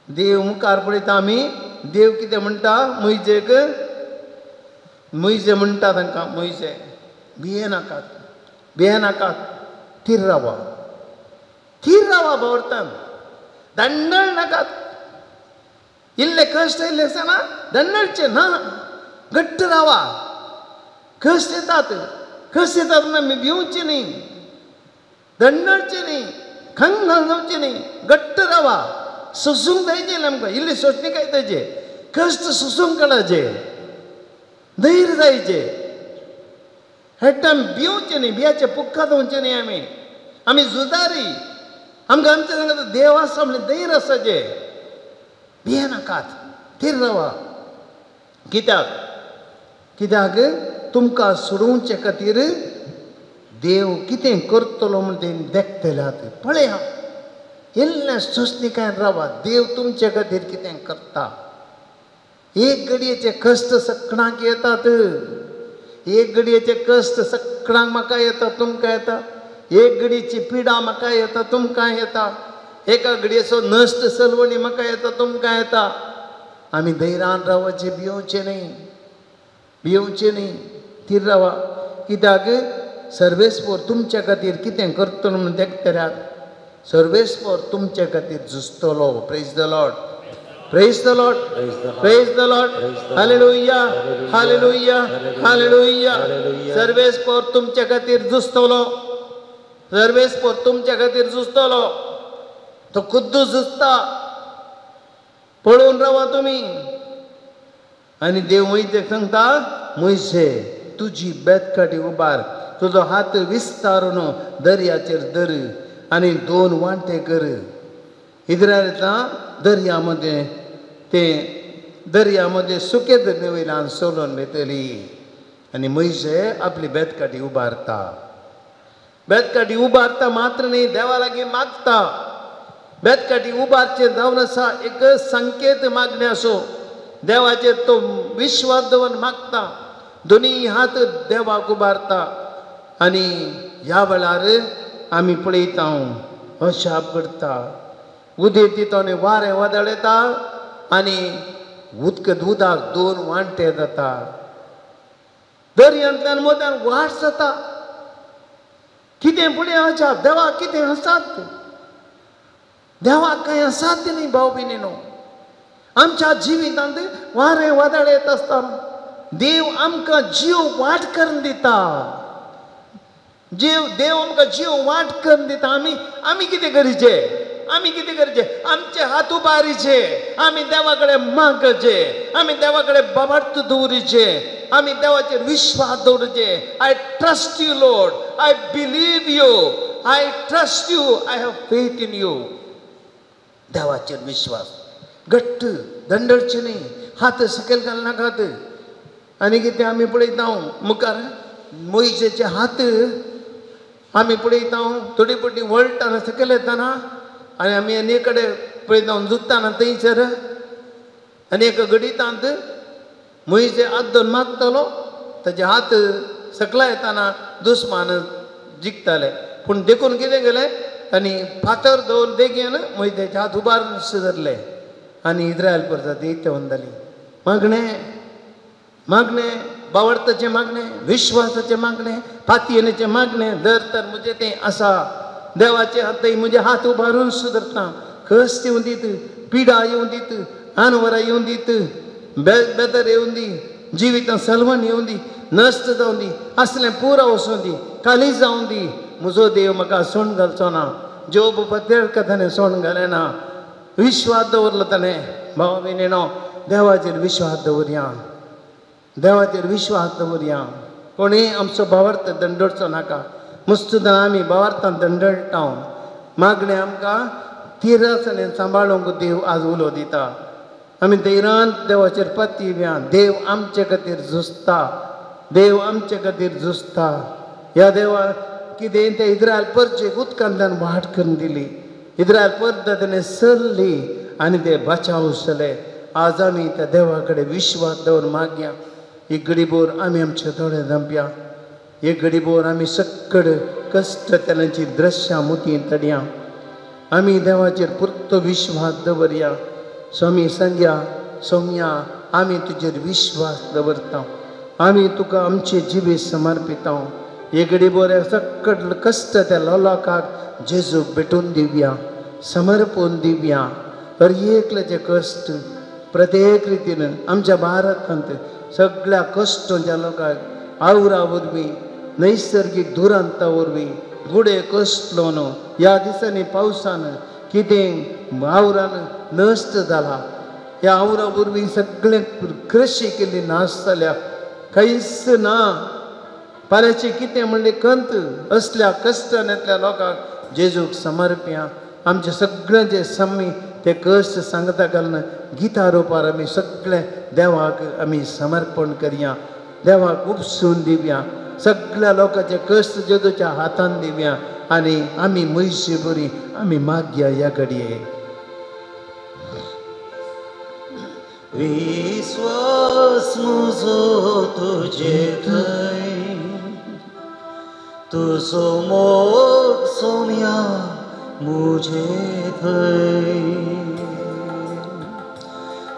[SPEAKER 1] देव मुखार पळयता आमी. देव कितें म्हणटा? मुयजेक मुयजे म्हणटा तांकां, मुयजे भियेनाकात, भियेनाकात, थीर रावा, थीर रावा भोंवतान, दंडळ नाकात. इल्ले कश्ट येयल्ले आसतना दंडळचे ना, घट्ट रावा. कश्ट येतात, कश्ट येतात म्हणून आमी भिवचे न्ही, दंडळचे न्ही, खंग जावचें न्ही, घट्ट रावा. सोसूंक जायचें आमकां, इल्ली सोंसणीकाय जायचे, कश्ट सोसूंक काडचे, धैर्य जायचे. हेट्टा आमी भिवचें न्ही, भियाचे पुक्का जावचें न्ही. आमी आमी झुजारी, आमकां आमच्या सांगता देव आसा म्हणलें धैर्य आसाचें. भियेनाकात, थीर रावा. कित्याक? कित्याक तुमकां सोडोवचे खातीर देव कितें करतलो म्हण तें देखतल्यात. पळया, इल्लें सोंसणीकायेन रावा, देव तुमचे खातीर कितें करता. एक घडयेचे कश्ट सगळ्यांक येतात, एक घडयेचे कश्ट सगळ्यांक म्हाका येता, तुमकां येता. एक घडयेची पिडा म्हाका येता, तुमकां येता. एका घडयेचो नश्ट सलवणी म्हाका येता, तुमकां येता. आमी धैर्यान रावचें, भिवचें न्ही, भिवचें न्ही, थीर रावा. कित्याक सर्वेस्पोर तुमच्या खातीर कितें करतलो म्हूण देखतल्यात. सर्वेस्पोर तुमचे खातीर झुजतलो. Praise the Lord, praise the Lord, praise the Lord. Hallelujah, hallelujah, hallelujah. सर्वेस्पोर तुमचे खातीर झुजतलो, सर्वेस्पोर तुमचे खातीर झुजतलो. तो खुद्द झुजता, पळोवन रावा तुमी. आनी देव मोयजेक सांगता, मोयजे तुजी बेतकाठी उबार, तुजो हात विस्तारून दर्याचेर धर आनी दोन वांटे कर. इस्रायलां दर्या मदें ते दर्या मदें सुके दर्या वयल्यान सोलून वेतली. आनी मोयजे आपली बेतकाठी उबारता. बेतकाठी उबारता मात्र न्ही, देवा लागीं मागता. बेतकाठी उबारचें जावन आसा एक संकेत मागणें आसो, देवाचेर तो विश्वास दवरून मागता. दोनी हात देवाक उबारता आनी ह्या वेळार आमी पळयता अशाप करता. उदेंत तो वारें वादळ येता आनी उदक दुदाक दोन वांटे जाता. दर्यांतल्यान मदल्यान वाट जाता. कितें पळय अजाप देवाक कितें आसात, देवाक कांय आसात न्ही भाव भयणीनो. आमच्या जिवितांत वारें वादळ येत आसता. देव आमकां जीव वाट करून दिता. जीव देव आमकां जीव वाट करून दिता. आमी आमी कितें करचें, आमी कितें करचें, आमचे हात उबारीचे, आमी देवा कडेन मागचे, आमी देवा कडेन बाबार्थ दवरीचे, आमी देवाचेर विश्वास दवरचे. I trust you Lord, I believe you, I trust you, I have faith in you. देवाचेर विश्वास घट्ट दंडळचे न्ही, हात सकयल घालनाकात. आनी कितें आमी पळयता मुखार मोयजेचे हात आमी पळयता थोडी पटी वळटाना सकयल येताना आनी आमी आनी कडेन पळयता झुजताना थंयसर आनी एका गडितांत मोयजे हात दोन मागतालो, ताजे हात सकला येताना दुस्मान जिखताले. पूण देखून कितें केलें तांणी फातर दवरून देगेन मोयजेचे हात उबारून धरले आनी इस्रायल परत तेवन जाली. मागणें मागणें बावडताचें मागणें, विश्वासाचें मागणें, पातयेनेचें मागणें दर तर म्हजें तें आसा. देवाचे हात म्हजे हात उबारून सुदरता. कश्ट येवन दीत, पिडा येवन दीत, आनवरां येवन दीत, बेदर येवन दी, जिवितां सलवण येवन दी, नश्ट जावन दी, असलें पुरा वचून दी, खाली जावन दी, म्हजो देव म्हाका सोण घालचो ना. जोब पत्रेर ताणें सोण घालें ना, विश्वास दवरलो ताणें. भाव भयणीनो देवाचेर विश्वास दवरया, देवाचेर विश्वास दवरया. कोणूय आमचो भावार्थ दंडोळचो नाका. मुस्तुदां आमी भावार्थान दंडळटा. मागणें आमकां तिरासणेन सांबाळूंक देव आज उलो दिता. आमी धैर्यान देवाचेर पातयेवया. देव आमचे खातीर झुजता, देव आमचे खातीर झुजता. ह्या देवा कितें ते इस्रायल परचेक उदकांतल्यान वाट करून दिली. इस्रायल परत ताणें सरली आनी ते बचाव जाले. आज आमी त्या देवा कडेन विश्वास दवर मागया. एक घडीभर आमी आमचे दोळे धांपया. एक घडीभर आमी सक्कड कश्ट तेलांची दृश्यां मुतीन तडया. आमी देवाचेर पुरतो विश्वास दवरया. स्वामी सांग्या सोम्या आमी तुजेर विश्वास दवरता. आमी तुका आमचे जिवीत समर्पिता. एक घडीभर सक्कड कश्ट त्या लोकांक जेजूक भेटून दिवया, समर्पून दिवया. हर एकल्याचे कश्ट प्रत्येक रितीन आमच्या भारतांत सगळ्या कश्टांच्या लोकांक आवरा वरवीं, नैसर्गीक दुरांता वरवीं, गुडे कश्ट न्हू ह्या दिसांनी पावसान कितें आवरान नश्ट जाला. ह्या आवरा वरवीं सगळें कृशी केल्ली नाश जाल्या, कांयच ना. फाल्यांचें कितें म्हणलें कंत असल्या कश्टांतल्या लोकांक जेजूक समर्प्या. आमचे सगळ्यांचे समी ते कश्ट सांगता घालून गिता रुपार आमी सगळे देवाक आमी समर्पण करया. देवाक उपसून दिवया. सगळ्या लोकांचे कश्ट जेजूच्या हातान दिवया आनी आमी म्हयशे बरी आमी मागया ह्या घडये.
[SPEAKER 2] विश्वास म्हजो तुजे थंय, तुजो मोग सोम्या मुझे थंय.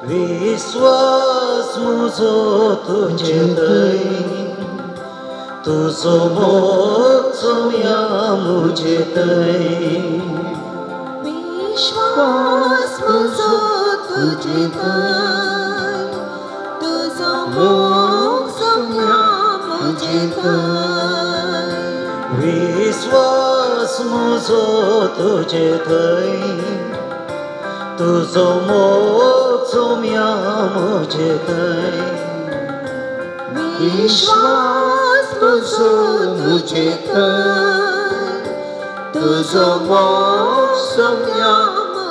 [SPEAKER 2] विश्वास म्हजो तुजे थंय, तुजो मोग सोम्या मुझे थंय.
[SPEAKER 3] विश्वास म्हजो तुजे थंय, तुजो मोग सोम्या मुझे थंय.
[SPEAKER 2] विश्वास म्हजो तुजे थंय, तुजो मोग सोम्या मुझे थंय.
[SPEAKER 3] विश्वास म्हजो तुजे थंय, तुजो मोग सोम्या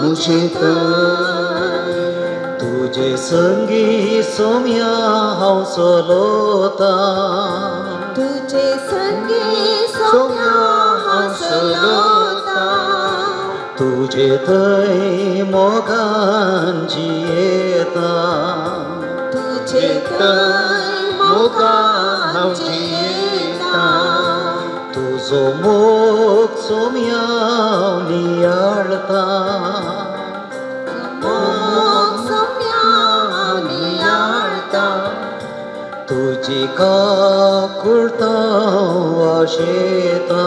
[SPEAKER 3] मुझे थंय.
[SPEAKER 2] तुजे संगी सोम्या हांव चलता,
[SPEAKER 3] तुजे संगी सोम्या हांव चलता.
[SPEAKER 2] तुजे थंय मोगान जियेता,
[SPEAKER 3] तुजे थंय मोगान
[SPEAKER 1] जियेता
[SPEAKER 2] तुजो मोग सोम्या नियाळता
[SPEAKER 3] मोग सोम्या नियाळता
[SPEAKER 2] तुजी काकुळता वाशेता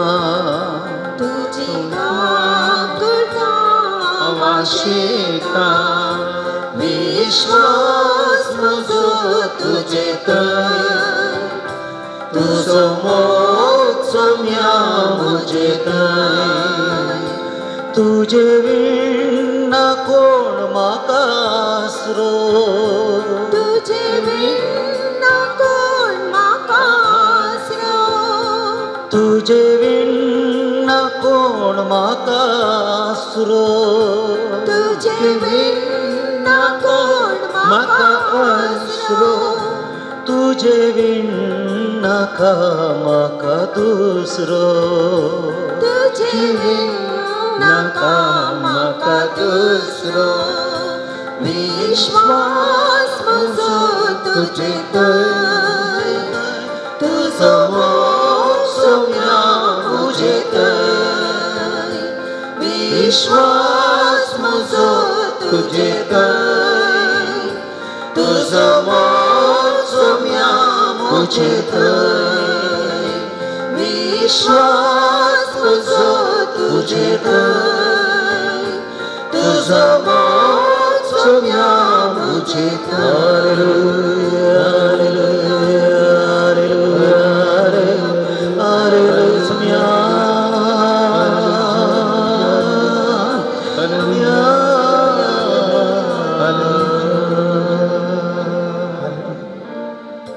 [SPEAKER 3] तुजी काकुळता
[SPEAKER 1] वाशेता विश्वास म्हजो तुजे थंय तुजो मोग सोम्या म्हजे थंय
[SPEAKER 2] तुजे वीण ना कोण म्हाका आसरो
[SPEAKER 3] तुजे वीण ना कोण म्हाका आसरो
[SPEAKER 2] तुजे वीण ना कोण म्हाका आसरो
[SPEAKER 3] तुजे वीण ना कोण म्हाका आसरो
[SPEAKER 2] तुजे वीण नाका म्हाका दुसरो
[SPEAKER 3] तुजे वीण नाका म्हाका दुसरो विश्वास म्हजो तुजे थंय तुजो मोग सोम्या म्हजे थंय विश्वास म्हजो तुजे थंय तुजो मोग सोम्या म्हजे थंय विश्वास म्हजो तुजे थंय तुजो मोग सोम्या म्हजे थंय.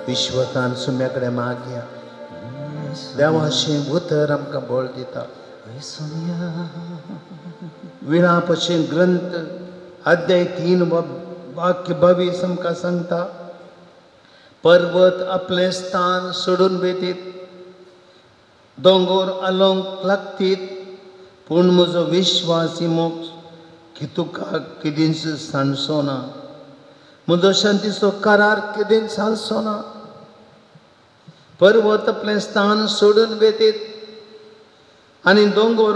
[SPEAKER 1] विश्वासान सुम्या कडेन मागया देवाचें उतर आमकां बळ दिता. विणापशें ग्रंथ अध्याय 3 वाक्य 22 आमकां सांगता पर्वत आपलें स्थान सोडून वेतीत दोंगोर आलोंक लागतीत पूण म्हजो विश्वासी मोग की तुका केदींच सांडचो ना म्हजो शांतीचो करार केदींच हालचो ना. पर्वत आपलें स्थान सोडून वेतीत आनी दोंगोर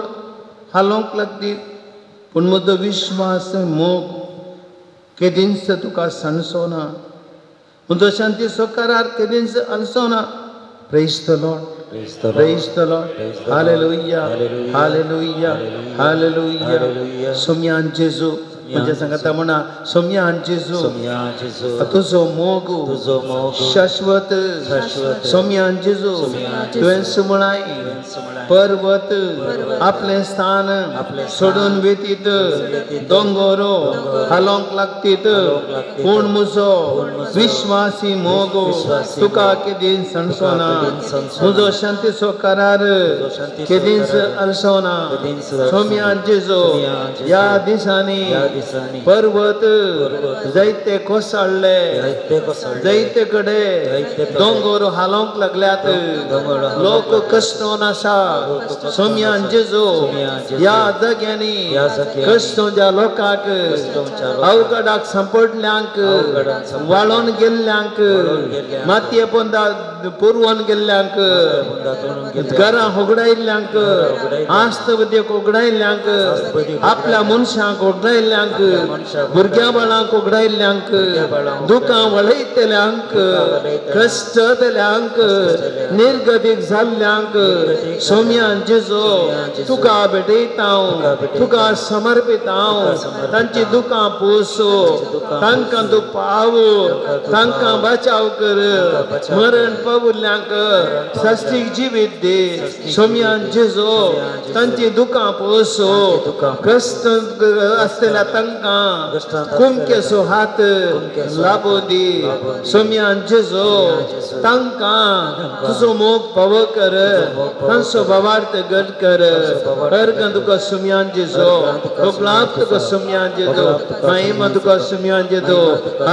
[SPEAKER 1] हालोवंक लागतीत पूण म्हजो विश्वास मोग केदींच तुका सांडचो ना म्हजो शांतीचो करार केदींच हालचो ना. Praise the Lord. Praise the Lord. Hallelujah. Hallelujah. Hallelujah. सोम्यान जेजू म्हणजे सांगता म्हणा सोम्यान जेजू तुजो मोग शाश्वत सोम्यान जेजू तुवें सुमणाय पर्वत आपलें स्थान सोडून वेतीत दोंगोरो हालोवंक लागतीत पूण म्हजो विश्वासी मोग तुका केदींच सांडचो ना म्हजो शांतीचो करार केदींच हालचो ना. सोम्यान जेजू ह्या दिसांनी पर्वत जायते कोसळ्ळे जायते कडे दोंगर हालोवंक लागल्यात लोक कश्टोन आसा. सोम्यान जेजू ह्या जाग्यांनी कश्टोच्या लोकांक अवघडाक सांपडल्यांक वाळोन गेल्ल्यांक मातये पोंदा पुरवोन गेल्ल्यांक घरां होगडायल्ल्यांक आस्त उगडायल्ल्यांक आपल्या मनशांक उगडायल्ल्यांक भुरग्यां बाळांक उगडायल्ल्यांक दुकां वळयतल्यांक कश्ट दिल्यांक निर्गतीक जाल्ल्यांक सोम्यान जेजू तुका भेटयता तुका समर्पिता तांची दुकां पोसो तांकां तूं पाव तांकां बचाव कर मरण पावल्ल्यांक सस्तीक जिवीत दी. सोम्यान जेजू तांची दुकां पोसो कश्ट आसतल्या तांकां कुमकेचो हात लाबो दी. सोम्यान जेजू तांकां तुजो मोग पाव कर तांचो भावार्थ घट कर. अर्गां तुका सोम्यान जेजू गुलाब तुका सोम्यान जेजू महिमा तुका सोम्यान जेजू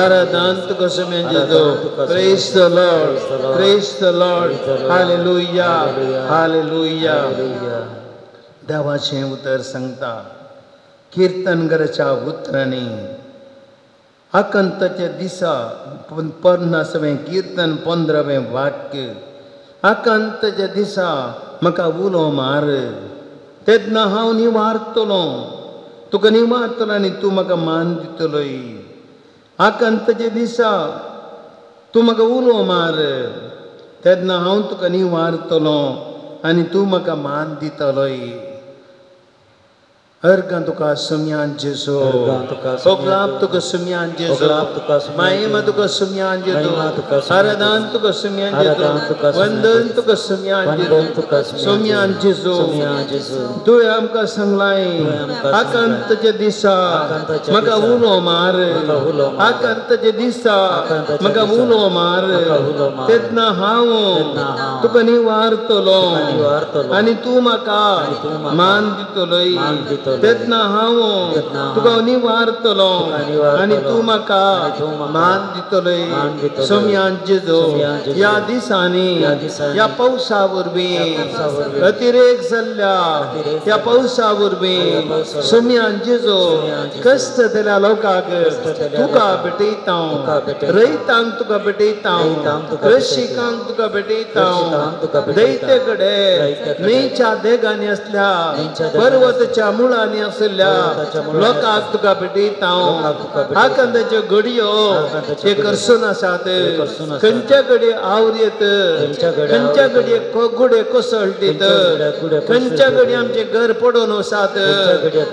[SPEAKER 1] आराधन तुका सोम्यान जेजू. Praise the Lord. Praise the Lord. Hallelujah. Hallelujah. देवाचें उतर सांगता किर्तनगराच्या उतरांनी आकांताच्या दिसा 50वें कीर्तन 15वें वाक्य आकांताच्या दिसा म्हाका उलो मार, तेन्ना हांव निवारतलो, तुका निवारतलो आनी तूं म्हाका मान दितलोय. आकांताच्या दिसा तूं म्हाका उलो मार, तेन्ना हांव तुका निवारतलो आनी तूं म्हाका मान दितलोय. अर्गां तुका सुम्यान जेजू, ओगलाप तुका सुम्यान जेजू, महिमा तुका सुम्यान जेजू, आराधन तुका सुम्यान जेजू, वंदन तुका सुम्यान जेजू, सुम्यान जेजू. तुवें आमकां सांगलाय आकांताच्या दिसा म्हाका उलो मार, आकांताच्या दिसा म्हाका उलो मार, तेन्ना हांव तुका निवारतलो आनी तूं म्हाका मान दितलोय. तेन्ना हांव तुका निवारतलो आनी तूं म्हाका मान दितलोय. सोम्यान जेजू, ह्या दिसांनी ह्या पावसा वरवीं अतिरेक जाल्ल्या ह्या पावसा वरवीं सोम्यान जेजू कश्ट दिल्या लोकांक तुका भेटयता, रयतांक तुका भेटयता, रशिकांक तुका भेटयता, दैत्य कडेन न्हंयच्या देगांनी आसल्या पर्वताच्या मुळांनी आशिल्ल्या लोकांक तुका भेटयता. आकांताच्यो घडयो हे करसून आसात, खंयच्या घडये our येत, खंयच्या घडये गुडे कोसळटीत, खंयच्या घडये आमचें घर पडून वसात,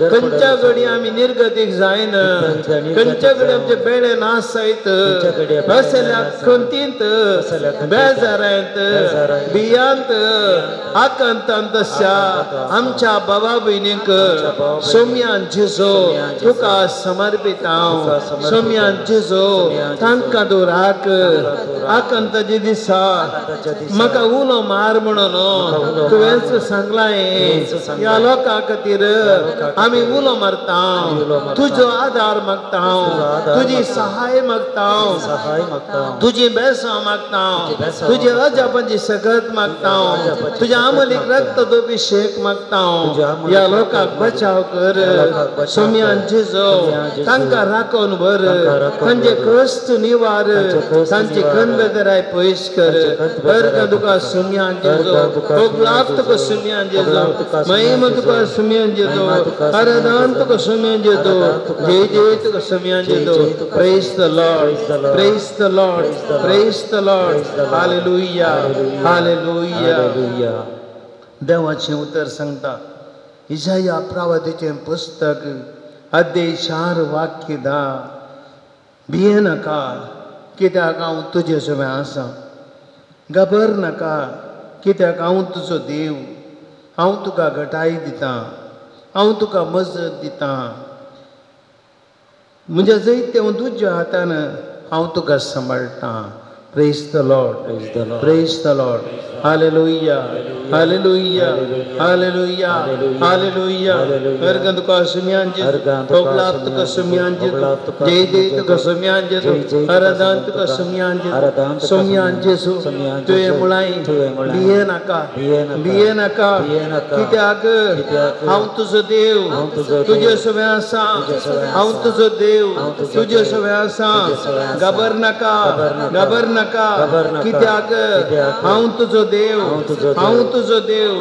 [SPEAKER 1] खंयच्या घडये आमी निर्गतीक जायना, खंयच्या घडये आमचे बेळे नाश जायत, असल्या खंतींत बेजारांत भियांत आकांतांत तश्या आमच्या बाबा भयणींक सोम्यान जेजू तुका समर्पिता. सोम्यान जेजू तांकां तूं राख. आकांताच्या दिसा म्हाका उलो मार म्हणून तुवेंच सांगलाय. ह्या लोकां खातीर आमी उलो मारता, तुजो आदार मागता, तुजी सहाय मागता, तुजी बेसां मागता, तुजी अजापांची सकत मागता, तुज्या आमलीक रक्त अभिषेक मागता. ह्या लोकांक बचाव कर सोम्यान जेजू, तांकां राखून व्हर, तांचे कश्ट निवार, तांची खंदराय पयस कर. अर्गां तुका सुम्यान जेजू, ओगलाप तुका सुम्यान जेजू, महिमा तुका सुम्यान जेजू, आराधन तुका सुम्यान जेजू, जय जय तुका सुम्यान जेजू. Praise the Lord, praise the Lord, praise the Lord. Hallelujah, hallelujah. देवाचें उतर सांगता इजाया प्रवादीचें पुस्तक अध्याय 4 वाक्य 10. भिये नाका कित्याक हांव तुजे सवें आसा, घाबर नाका कित्याक हांव तुजो देव, हांव तुका घटाय दितां, हांव तुका मजत दितां, म्हज्या जैत्य तुज्या हातान हांव तुका सांबाळटां. Praise the Lord, praise the Lord. Hallelujah, hallelujah, hallelujah, hallelujah. अर्गां तुका सुम्यान जेजू, ओगलाप तुका सुम्यान जेजू, जय जय तुका सुम्यान जेजू, आराधन तुका सुम्यान जेजू, सुम्यान जेजू. तुवें म्हळाय भिये नाका, भिये नाका कित्याक हांव तुजो देव, तुजे सवें आसा, हांव तुजो देव, तुजे सवें आसा. घाबर नाका, घाबर नाका कित्याक हांव तुजो देव, हांव तुजो देव,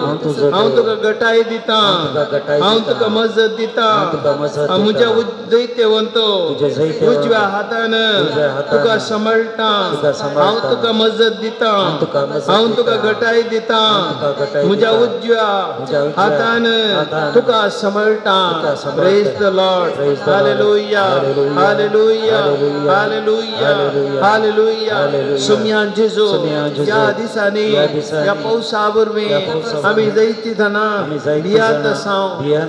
[SPEAKER 1] हांव तुका घटाय दितां, हांव तुका मजत दितां, म्हज्या जैत्यवंत उजव्या हातान तुका सांबाळटां, हांव तुका मजत दितां, हांव तुका घटाय दितां, म्हज्या उजव्या हातान तुका सांबाळटां. Praise the Lord. Hallelujah, hallelujah, hallelujah, hallelujah. सुम्यान जेजू, ह्या दिसांनी ह्या पावसा वरवीं आमी जैती धना भियांत आसाव,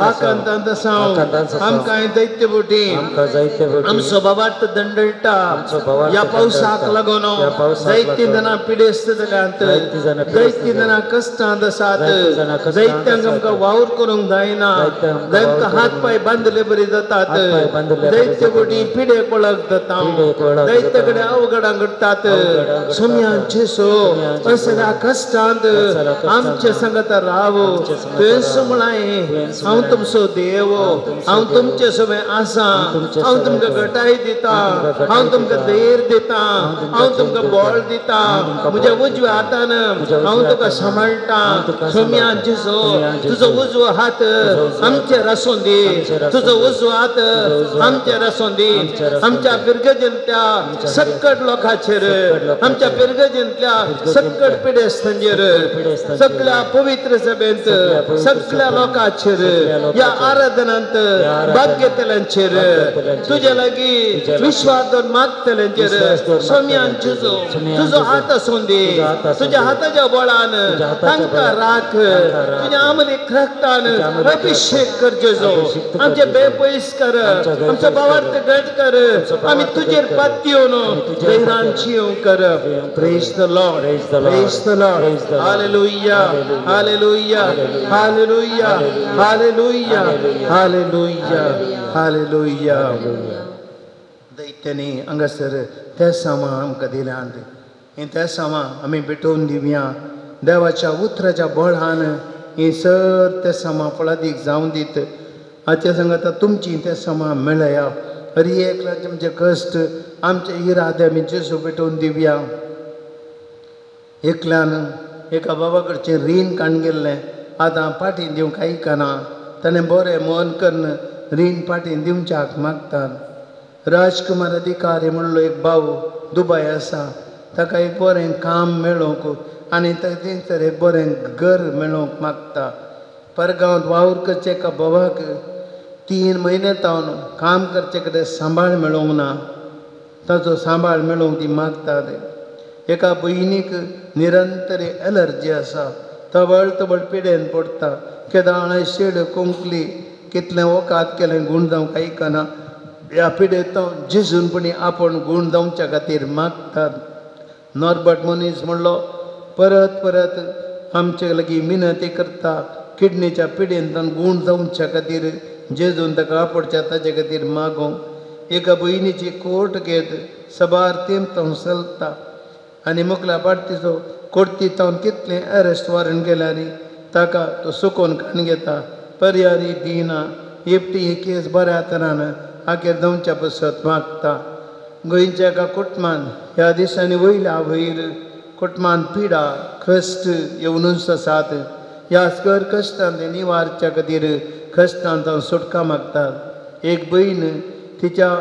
[SPEAKER 1] आकांतांत आसाव, आमकां दैत्य बोटी आमचो बाबार्थ दंडळटा. ह्या पावसाक लागून दैत्य धना पिडेस्त जाल्यांत, दैत्य धना कश्टांत आसात, दैत्यांक आमकां वावर करूंक जायना, दैत्य हात पांय बांदले बरी जातात, दैत्य बोटी पिडेक वळख जाता, दैत्य कडेन अवघडां घडटात. सोम्यान जेजू असल्या कश्ट कश्टांत आमचे संगत राव. तुवेंच म्हळां हांव तुमचो देव, हांव तुमचे समें आसा, हांव तुमकां घटाय दिता, हांव तुमकां धैर्य दिता, हांव तुमकां बळ दिता, म्हज्या उजव्या हातान हांव तुका सांबाळटा. सोम्या जेजू तुजो उजवो हात आमचेर आसूं दी, तुजो उजवो हात आमचेर आसूं दी. आमच्या पिरगजेंतल्या सक्कट लोकांचेर, आमच्या पिरगजेंतल्या सक्कट पिडेस्तांचेर, सगळ्या पवित्र सभेंत सगळ्या लोकांचेर, ह्या आराधनांत भाग्यतल्यांचेर, तुजे लागीं विश्वास दवरून मागतल्यांचेर सोम्या जेजू तुजो हात आसूं दी. तुज्या हाताच्या बळान तांकां राख, तुज्या आमलीक रक्तान अभिषेक कर जेजू. आमचे बेपयस कर, आमचो भावार्थ घट कर, आमी तुजेर पातयेवन धैर्यान जियोवंक कर. Praise the Lord, praise the Lord. Hallelujah, hallelujah, hallelujah, hallelujah, hallelujah, hallelujah. दैत्यांनी हांगासर ते सामां आमकां दिल्यांत, हीं ते सामां आमी भेटोवन दिवया. देवाच्या उतराच्या बळान हीं सर ते सामां फळादीक जावन दीत. हाचे सांगता तुमची ते सामां मेळया. हरी एकल्याचे आमचे कश्ट, आमचे इरादे आमी जेजू भेटोवन दिवया. एकल्यान एका बाबा कडचें रीण काडून गेल्लें, आतां पाटी दिवंक आयकना. ताणें बरें मन करून रीण पाटी दिवच्याक मागतात. राजकुमार अधिकारी म्हणलो एक भाव दुबय आसा, ताका एक बरें काम मेळोवंक आनी थंयसर एक बरें घर मेळोवंक मागता. परगांवांत वावर करचे एका भावाक 3 म्हयने तावन काम करचे कडेन सांबाळ मेळोवंक ना, ताचो सांबाळ मेळोवंक ती मागतात. एका भयणीक निरंतर एलर्जी आसा, तवळ तवळ पिडेन पडटा, केदाळां शेड कोंकली कितलें वखद केलें गूण जावंक आयकना. ह्या पिडेंत जेजूनपणी आपूण गूण जावच्या खातीर मागतात. नॉर्बर्ट मनीस म्हणलो परत परत आमचे लागीं मिनती करता, किडनीच्या पिडेंतल्यान गूण जावच्या खातीर जेजून ताका आपोवच्या ताचे खातीर मागोवंक. एका भयणीची कोर्ट घेत सबार तेंप तावन चलता आनी मुखल्या पार्टीचो कोर्ती तावन कितलें अरेस्ट वॉरंट गेल्यार ताका तो सुकोवन काडून घेता, पर्यारी दिना. एकटी ही केस बऱ्या तरान आखेर जावच्या पसत मागता. गोंयच्या एका कुटुंबान ह्या दिसांनी वयल्या वयर कुटुंबान पिडा कश्ट येवनूच आसात. ह्या सगर कश्टान ते निवारच्या खातीर कश्टान तावन सुटका मागतात. एक भयण तिच्या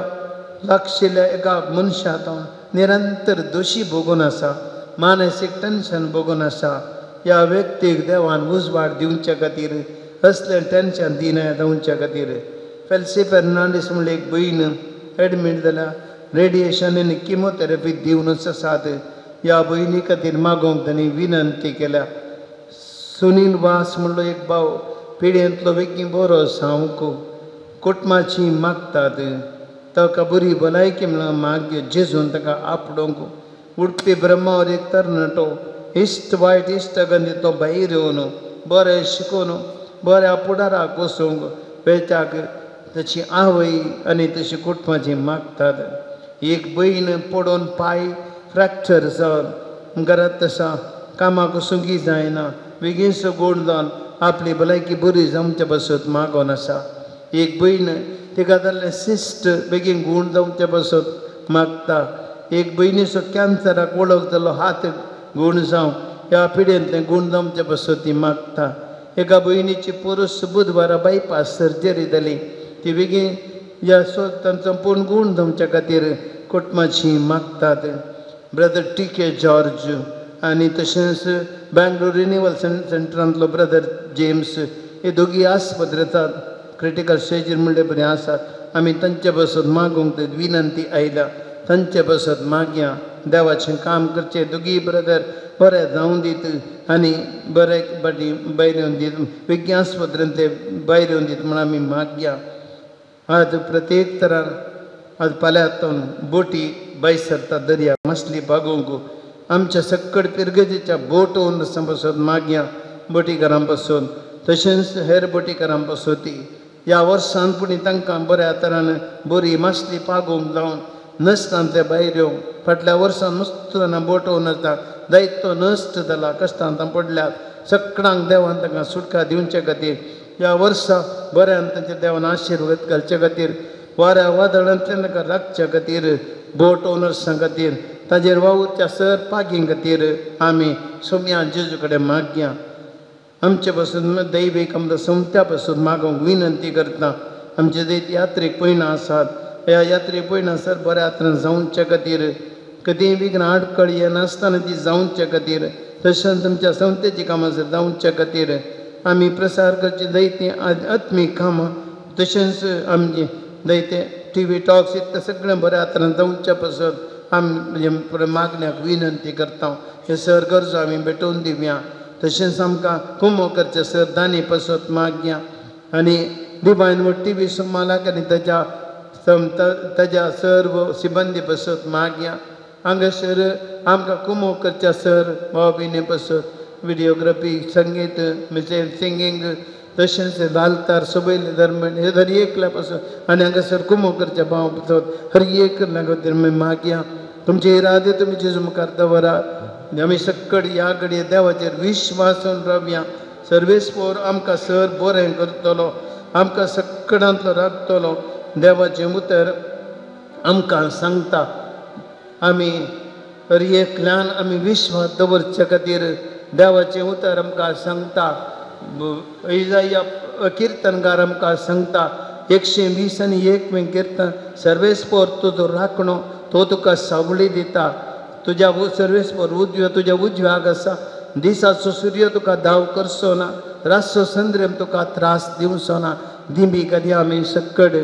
[SPEAKER 1] लागशिल्ल्या एका मनशा तावन निरंतर दोशी भोगून आसा, मानसीक टेन्शन भोगून आसा. ह्या व्यक्तीक देवान उजवाड दिवच्या खातीर असलें टेन्शन दिना जावच्या खातीर. फेल्सी फेर्नांडीस म्हणल्यार एक भयण एडमीट जाल्या, रेडिएशन आनी किमोथेरपी दिवनूच आसात. ह्या भयणी खातीर मागोवंक तांणी विनंती केल्या. सुनील वास म्हणलो एक भाव पिड्येंतलो बेगीन बरो सामको कुटुंबाची मागतात, ताका बरी भलायकी म्हणून मागीर जेजून ताका आपडोवंक. उडपी ब्रह्मावर एक तरणाटो इश्ट वायट इश्ट गंदी तो भायर येवन बरें शिकोवन बऱ्या फुडाराक वचूंक वेचाक ताची आवय आनी तशी कुटुंबाची मागतात. एक भयण पडोवन पांय फ्रॅक्चर जावन घरांत आसा, कामाक वचूंकय जायना, बेगीनसो गोड जावन आपली भलायकी बरी जावच्या पासत मागोन आसा. एक भयण तिका जाल्लें सिस्ट बेगीन गूण जावच्या पासत मागता. एक भयणीचो कॅन्सराक वळख जाल्लो हात गूण जावं ह्या पिडेंतलें गूण जावच्या पासत ती मागता. एका भयणीची पुरूस बुधवारा बायपास सर्जरी जाली, ती बेगीन ह्या तांचो पूण गूण जावच्या खातीर कुटुंबाची मागतात. ब्रदर टी के जॉर्ज आनी तशेंच बेंगलोर रिन्युअल सेंटरांतलो ब्रदर जेम्स हे दोगी आस्पत्रेंत क्रिटिकल स्टेजीर म्हणले बरें आसात. आमी तांचे पासत मागूंक विनंती आयल्या, तांचे पासत मागया देवाचें काम करचें. दोगी ब्रदर बरें जावं दीत आनी बरे बाटी भायर येवन दीत, बेगीन आस्पत्रेंत ते भायर येवन दीत म्हूण आमी मागया. आज प्रत्येक तरान आज फाल्यां बोटी भायर सरता दर्या मासली बागोवंक. आमच्या सक्कड पिरगजेच्या बोट ओनर्सां पासून मागया, बोटीकारां पासून तशेंच हेर बोटीकारां पासून ती ह्या वर्सान पुणी तांकां बऱ्या तरान बरी मासली पागोवंक जावन नसतान ते भायर येवंक. फाटल्या वर्सान नुस्ताना बोट ओनर्सां जायतो नश्ट जाला कश्टांत पडल्यात सगळ्यांक देवान तांकां सुटका दिवचे खातीर ह्या वर्सा बऱ्यान तांच्या देवान आशिर्वाद घालचे खातीर वाऱ्या वादळांतल्यान तांकां राखच्या खातीर बोट ओनर्सां खातीर ताजेर वावुरच्या सर पागीं खातीर आमी सोम्या जेजू कडेन मागया. आमचे पासून दैवीक आमकां सोमत्या पासून मागूंक विनंती करता. आमचे जैत यात्रेक पयणां आसात ह्या यात्रेक पयणां सर बऱ्या तरेन जावचे खातीर कदीय विघ्न आडखळ येनासतना ती जावचे खातीर तशेंच तुमच्या संस्थेची कामां सर जावचे खातीर आमी प्रसार करची दैते आत्मीक कामां तशेंच आमची दैते टी व्ही टॉक्स इतलें सगळें बऱ्या तरेन जावचे पासत आमी मागण्याक विनंती करता. हे सर गरजो आमी भेटोवन दिवया. तशेंच आमकां कुमो करचें सर दानी पासत मागया आनी डिवायन टी व्ही सुमालाक आनी ताच्या ताच्या सर्व सिबंदी पासत मागया. हांगासर आमकां कुमो करच्या सर भाव भयणी पासत विडियोग्राफी संगीत म्हणजे सिंगींग तशेंच लालतार सोबयले धर्म हे हर एकल्या पासून आनी हांगासर कुमो करच्या भाव पासत हर एकल्या खातीर आमी मागया. तुमचे इरादे तुमी जेजू मुखार दवरात. आमी सक्कड ह्या घडये देवाचेर विश्वासून रावया. सर्वेस्पोर आमकां सर बरें करतलो आमकां सक्कडांतलो राखतलो. देवाचें उतर आमकां सांगता आमी हर एकल्यान आमी विश्वास दवरचे खातीर देवाचें उतर आमकां सांगता. इजाया किर्तनकार आमकां सांगता 120 आनी 1 वें किर्तन सर्वेस्पोर तुजो राखणो तो तुका सावळी दिता. तुज्या सर्वेस्पोर उजव्या तुज्या उजव्याक आसा. दिसाचो सूर्य तुका धांव करचो ना रातचो संद्रेम तुका त्रास दिवचो ना. दिंबी कदी आमी सक्कड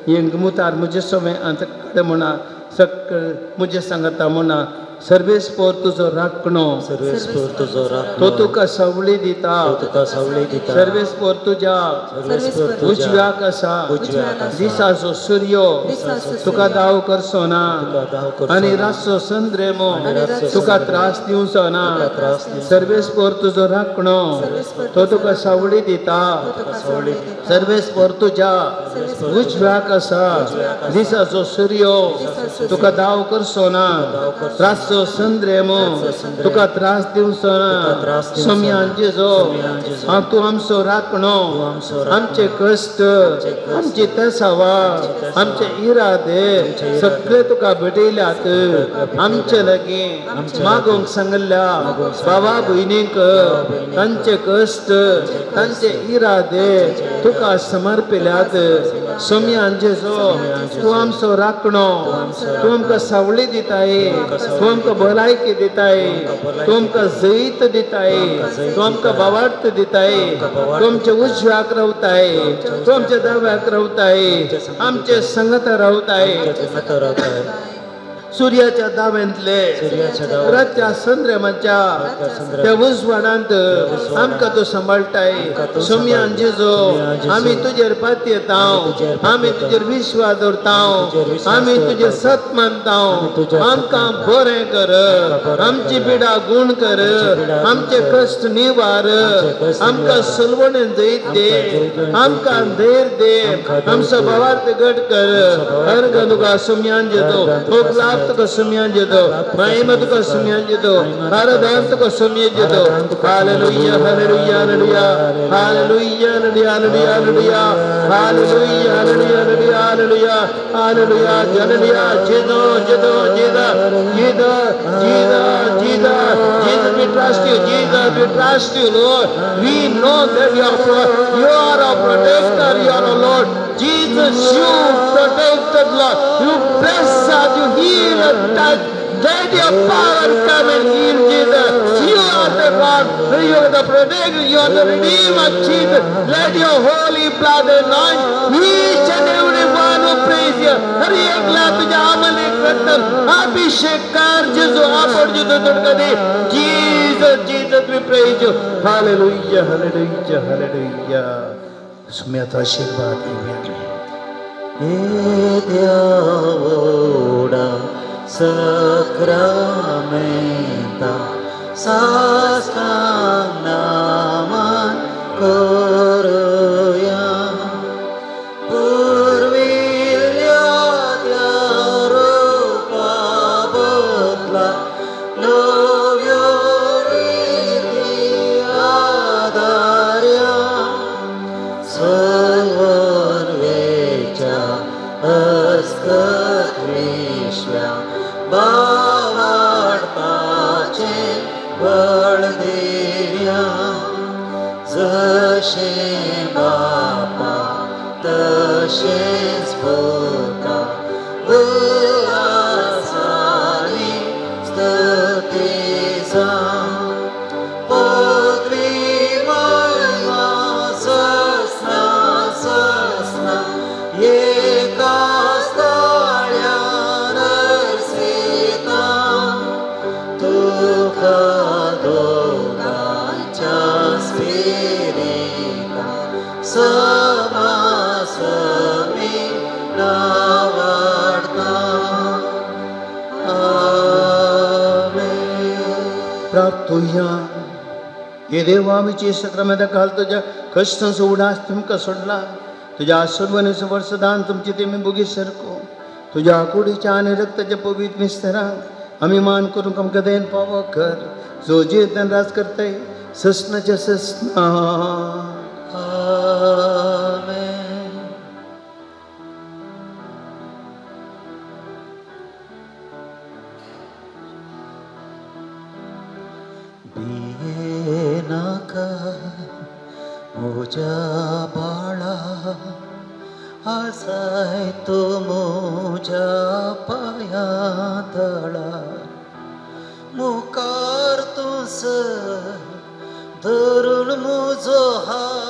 [SPEAKER 1] हे मुतार म्हजे समें सक्कड म्हणा सक्कड म्हजें सांगता म्हणा सर्वेस्पोर तुजो राखणो
[SPEAKER 2] सर्वेस्पोर तुजो राखणो
[SPEAKER 1] तो तुका सावळी दिता
[SPEAKER 2] तुका सावळी दिता.
[SPEAKER 1] सर्वेस्पोर तुज्या उजव्याक आसा. दिसाचो सूर्य तुका धांव करचो ना आनी रातचो संद्रेमो तुका त्रास दिवचो ना. सर्वेस्पोर तुजो राखणो तो तुका सावळी दिता. सर्वेस्पोर तुज्या उजव्याक आसा. दिसाचो सूर्य तुका धांव करचो ना रातचो संद्रेमो तुका त्रास दिवचो ना. सोम्यान जेजो हांव तूं आमचो राखणो आमचे कश्ट आमची तेसावा आमचे इरादे सगळे तुका भेटयल्यात. आमचे लागीं मागूंक सांगल्या बाबा भयणीक तांचे कश्ट तांचे इरादे तुका समर्पिल्यात. सोम्यान जेजो तूं आमचो राखणो तूं आमकां सावळी दिताय तूं आमकां भलायकी दिताय तूं आमकां जैत दिताय तूं आमकां भावार्थ दिताय तूं आमच्या उजव्याक रावताय तूं आमच्या दाव्याक रावताय आमचे संगत रावताय. सूर्याच्या दाव्यांतले रातच्या संद्रेमाच्या त्या उजवाडांत आमकां तूं सांबाळटाय. सोम्यान जेजो आमी तुजेर पातयेता आमी तुजेर विश्वास दवरता आमी तुजेर सत मानता. आमकां बरें कर आमची पिडा गुण कर आमचे कश्ट निवार आमकां सलवणेन जैत दे आमकां धैर्य दे आमचो भावार्थ घट कर. हर तुका सोम्यान जेजो तुका सुम्यान जेतो महिमा तुका सुम्यान जेतो आराधना तुका सुम्यान जेतो. Hallelujah hallelujah hallelujah hallelujah hallelujah hallelujah hallelujah hallelujah hallelujah hallelujah hallelujah. जेतो जेतो जेदा जेदा जेदा जेदा. Jesus, we trust you. Jesus, we trust you, Lord. We know that you are our protector, you are our Lord. Jesus, you protected, Lord. You bless us, you heal and touch. Let your power come and heal, Jesus. You are the God, you are the protector, you are the Redeemer, Jesus. Let your holy blood anoint each and every one who prays you. हर एकला तुझ्या अमलेक रक्तम अभिषेक कर जेजू आपण जेजू तुडकदे. Jesus, Jesus, we praise you. Hallelujah, hallelujah, hallelujah. सुम्याचा आशीर्वाद घेऊया.
[SPEAKER 2] देवडा सक्रामेंता साष्टांग नमन करूया. पुर्विल्ल्या त्या रूपा बदला नव्यो जशें बापा तशेंच पुता उल्हासानी स्तुती जावं पदवी महिमा सस्ना सस्ना एकाच ताळ्यान अर्सिता तुका दोगांच्या स्पिरिता समासमी नावाडता. आमेन.
[SPEAKER 1] प्रार्थुया. हे देवा आमची सक्रामेंता घाल तुज्या कश्टांचो उडास तुमकां सोडला तुज्या आशिर्वादाचें वर्सदान तुमचे तेमी बोगी सारको तुज्या कुडीच्या आनी रक्ताच्या पवित्र मिस्तरांक आमी मान करूंक आमकां दयेन पावो कर जो जियेतन राज करताय ससनाच्या ससना.
[SPEAKER 2] आमेन. भियेनाका म्हज्या बाळा आसाय तूं म्हज्या पांयां तळा मुखार तूं सर धरून म्हजो हात